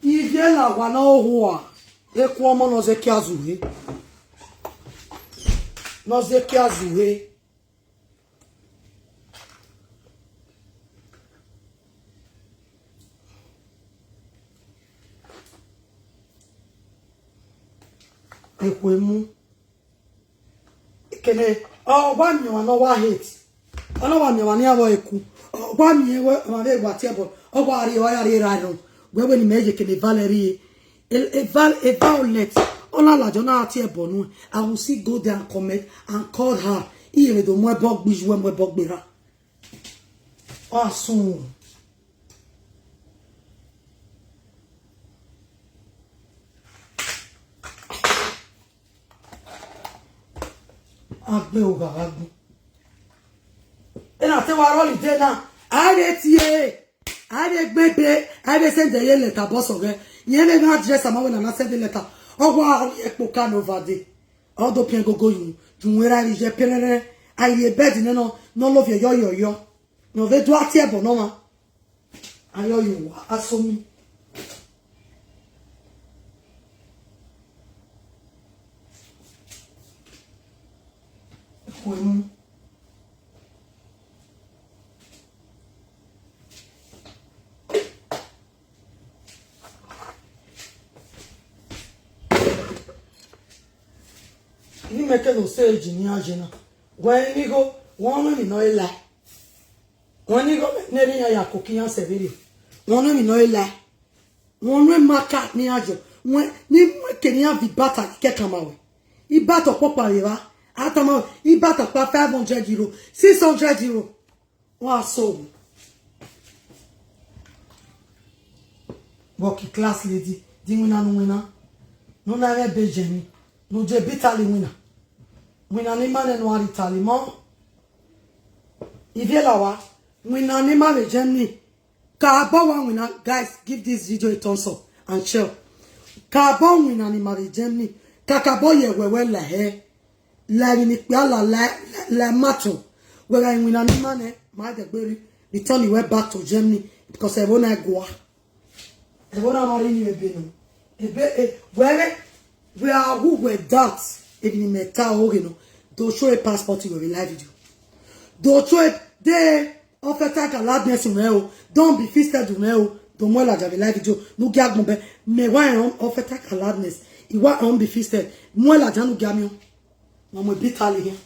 Ivie na wa ne ọ huọ. Eku ọmọ ne ọ zẹ kia zuhe. Ne ọ zẹ kia zuhe. Ekhu emu. Ekene, ọ wa miẹn ọmwa ne ọ wa hate. Ọ na wa miẹn ọmwa ne iran vbe eku. Ọ wa miẹn wẹ ọmwa vbe wa tie ẹbọ. Ọ wa rrie, ọ ya rrie ra rọ. Wẹ wẹ ne imẹ ye ekene Valerie. E, e Val-, e Violet. Ọ na ladian, ọ na tie ẹbọ nuẹn. I will still go there and comment and call her. Iye vbe do mu ẹbọ gbe iye, mu ẹbọ gbe ra. Ọ sun. Agbe ogha gha gbọn. Ena te wa rọ holiday na. A rre tie. A vbe gbe ebe, a vbe send ye letter bọ sọghẹ. Irẹn vbe gha address ama wẹ ne a na send letter. Ọ wa rhie ẹkpo ka ne ovade. Ọ do pian gogo yu, ju wẹ ra vbe ye perẹnrẹn. A rhie bed nẹ nọ, ne ọ lovbiẹ yọyọyọ. Ne ọ vbe do a tie ẹbọ ne ọmwa. Ayọ ye owa, a so mi. Ekhue mu. Ne imẹ ke do sẹ eji ne iran ye na. Wẹ ne igho, wẹ ọnrẹn emwi ne ọ i la. Wẹ ne igho ne erha iran ya koko iran sẹ vberriọ. Wẹ ọnrẹn emwi ne ọ i la. Wẹ ọnrẹn emaka ne iran yọ. Wẹ ne imẹ ke ne iran viọ ibata kẹkan ma wẹ. Ibata ọkpọkpa vbe evba. A tama wẹ, ibata ọkpa five hundred euro, six hundred euro. Wa so. Working class lady, di winna ne u winna. Ne u na mwẹ ebe ye emwi, ne u je bi Italy winna. Winna ne ima nẹ ne u gha rrie Italy mọ. Ivie la owa, winna ne ima vbe Germany. Kakabọ wa winna, guys, give this video a thumbs up and share. Kakabọ winna ne ima vbe Germany. Kakabọ ye ẹwẹwẹ la hẹ. La emwi ne ikpia la, la, la, la ima tọn. Wẹ gha winna ne ima nẹ, ma dẹgbe rri, return wẹ back to Germany because ẹvbo na gua. Ẹvbo na ma rre ni ebe nọ. Ebe, e, wẹ rre, wẹ a wu wẹ doubt, emwi ne imẹ ta ọghe nọ. Do show a passport wẹ vbe live video. Do show a, de, Ofeta ka loudness mwẹ o, don't be fisted mwẹ o, do mu ladian vbe live video, ne u gia agbọn bẹ, mẹ wa rẹn Ofeta ka loudness, I wa rẹn be fisted, mu ladian ne u gia miẹn, wa mu Bitali hian.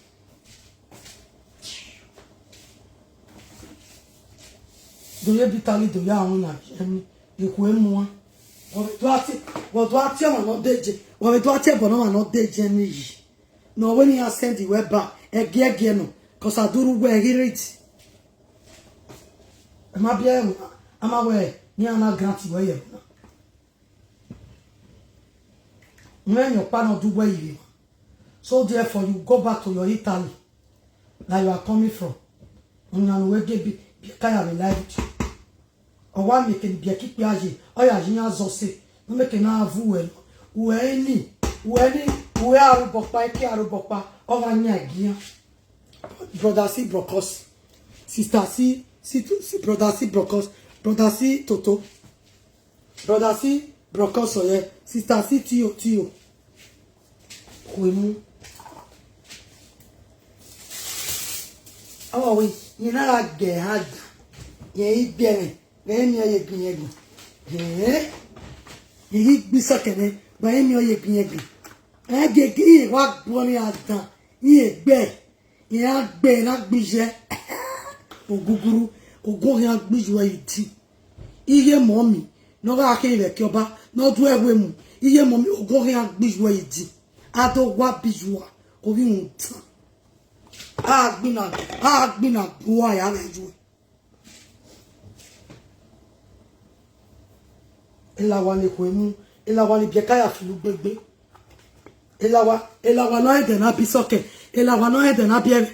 Do ye Bitali do ya ru na, ẹmi, ekhue muan. Wa vbe do a tie, wa do a tie ọmwa ne ọ de je, wa vbe do a tie ẹbọ ne ọmwa ne ọ de je ni yi. Ne ọ wẹ ne iran send wẹ ba, ẹgiẹgiẹ nọ, cause a duru wẹ ghi read. Ẹ ma biẹ ẹmwẹ, a ma wẹ ne iran na grant wẹ ye ẹmwẹ na. Mwẹ yan ọkpa ne ọ du wẹ ye emwa. So therefore you go back to your Italy that you are coming from. Ọna ne uwẹ gie bi, bi ka ya vbe live video. Ọ wa mieke ne ibiẹka ikpia ye, ọ ya ye iran zọ sẹ, ne ọ mieke ne a vu uwẹ nọ. Uwẹ ni, uwẹ ni, uwẹ arobọ ọkpa, eke arobọ ọkpa, ọ gha yan ẹgian. Brother C Brokos, sister C, C, C, brother C Brokos, brother C Toto, brother C Brokos, oh yeah, sister C T O T O. Khuemu. Awa we, yẹn na gha gẹ ha da. Yẹn i gbe ẹmwẹ, wẹ i miẹn ye gbin yẹn gbin. Ẹn? Yẹn i gbe isọkẹn nẹ, wẹ i miẹn ye gbin yẹn gbin. Ẹ gege, iye wa gbuọ ni a dan, iye gbe. Iran gbe na gbe iye. Oguguru, ogo khian gbe iye idi. Iye mọ mi, ne ọ gha khe vbe ẹki ọba, ne ọ du ẹwe mu. Iye mọ mi, ogo khian gbe iye idi. A do wa bi iye, ovbi rhunmwuda. A gbina, a gbina gua ya vbe iye. Elawa ne khuemu, elawa ne ibiẹka ya filo ugbegbe. Elawa, elawa ne ọ rẹn ẹdẹ na bi sọkẹn, elawa ne ọ rẹn ẹdẹ na bi ẹmwẹ.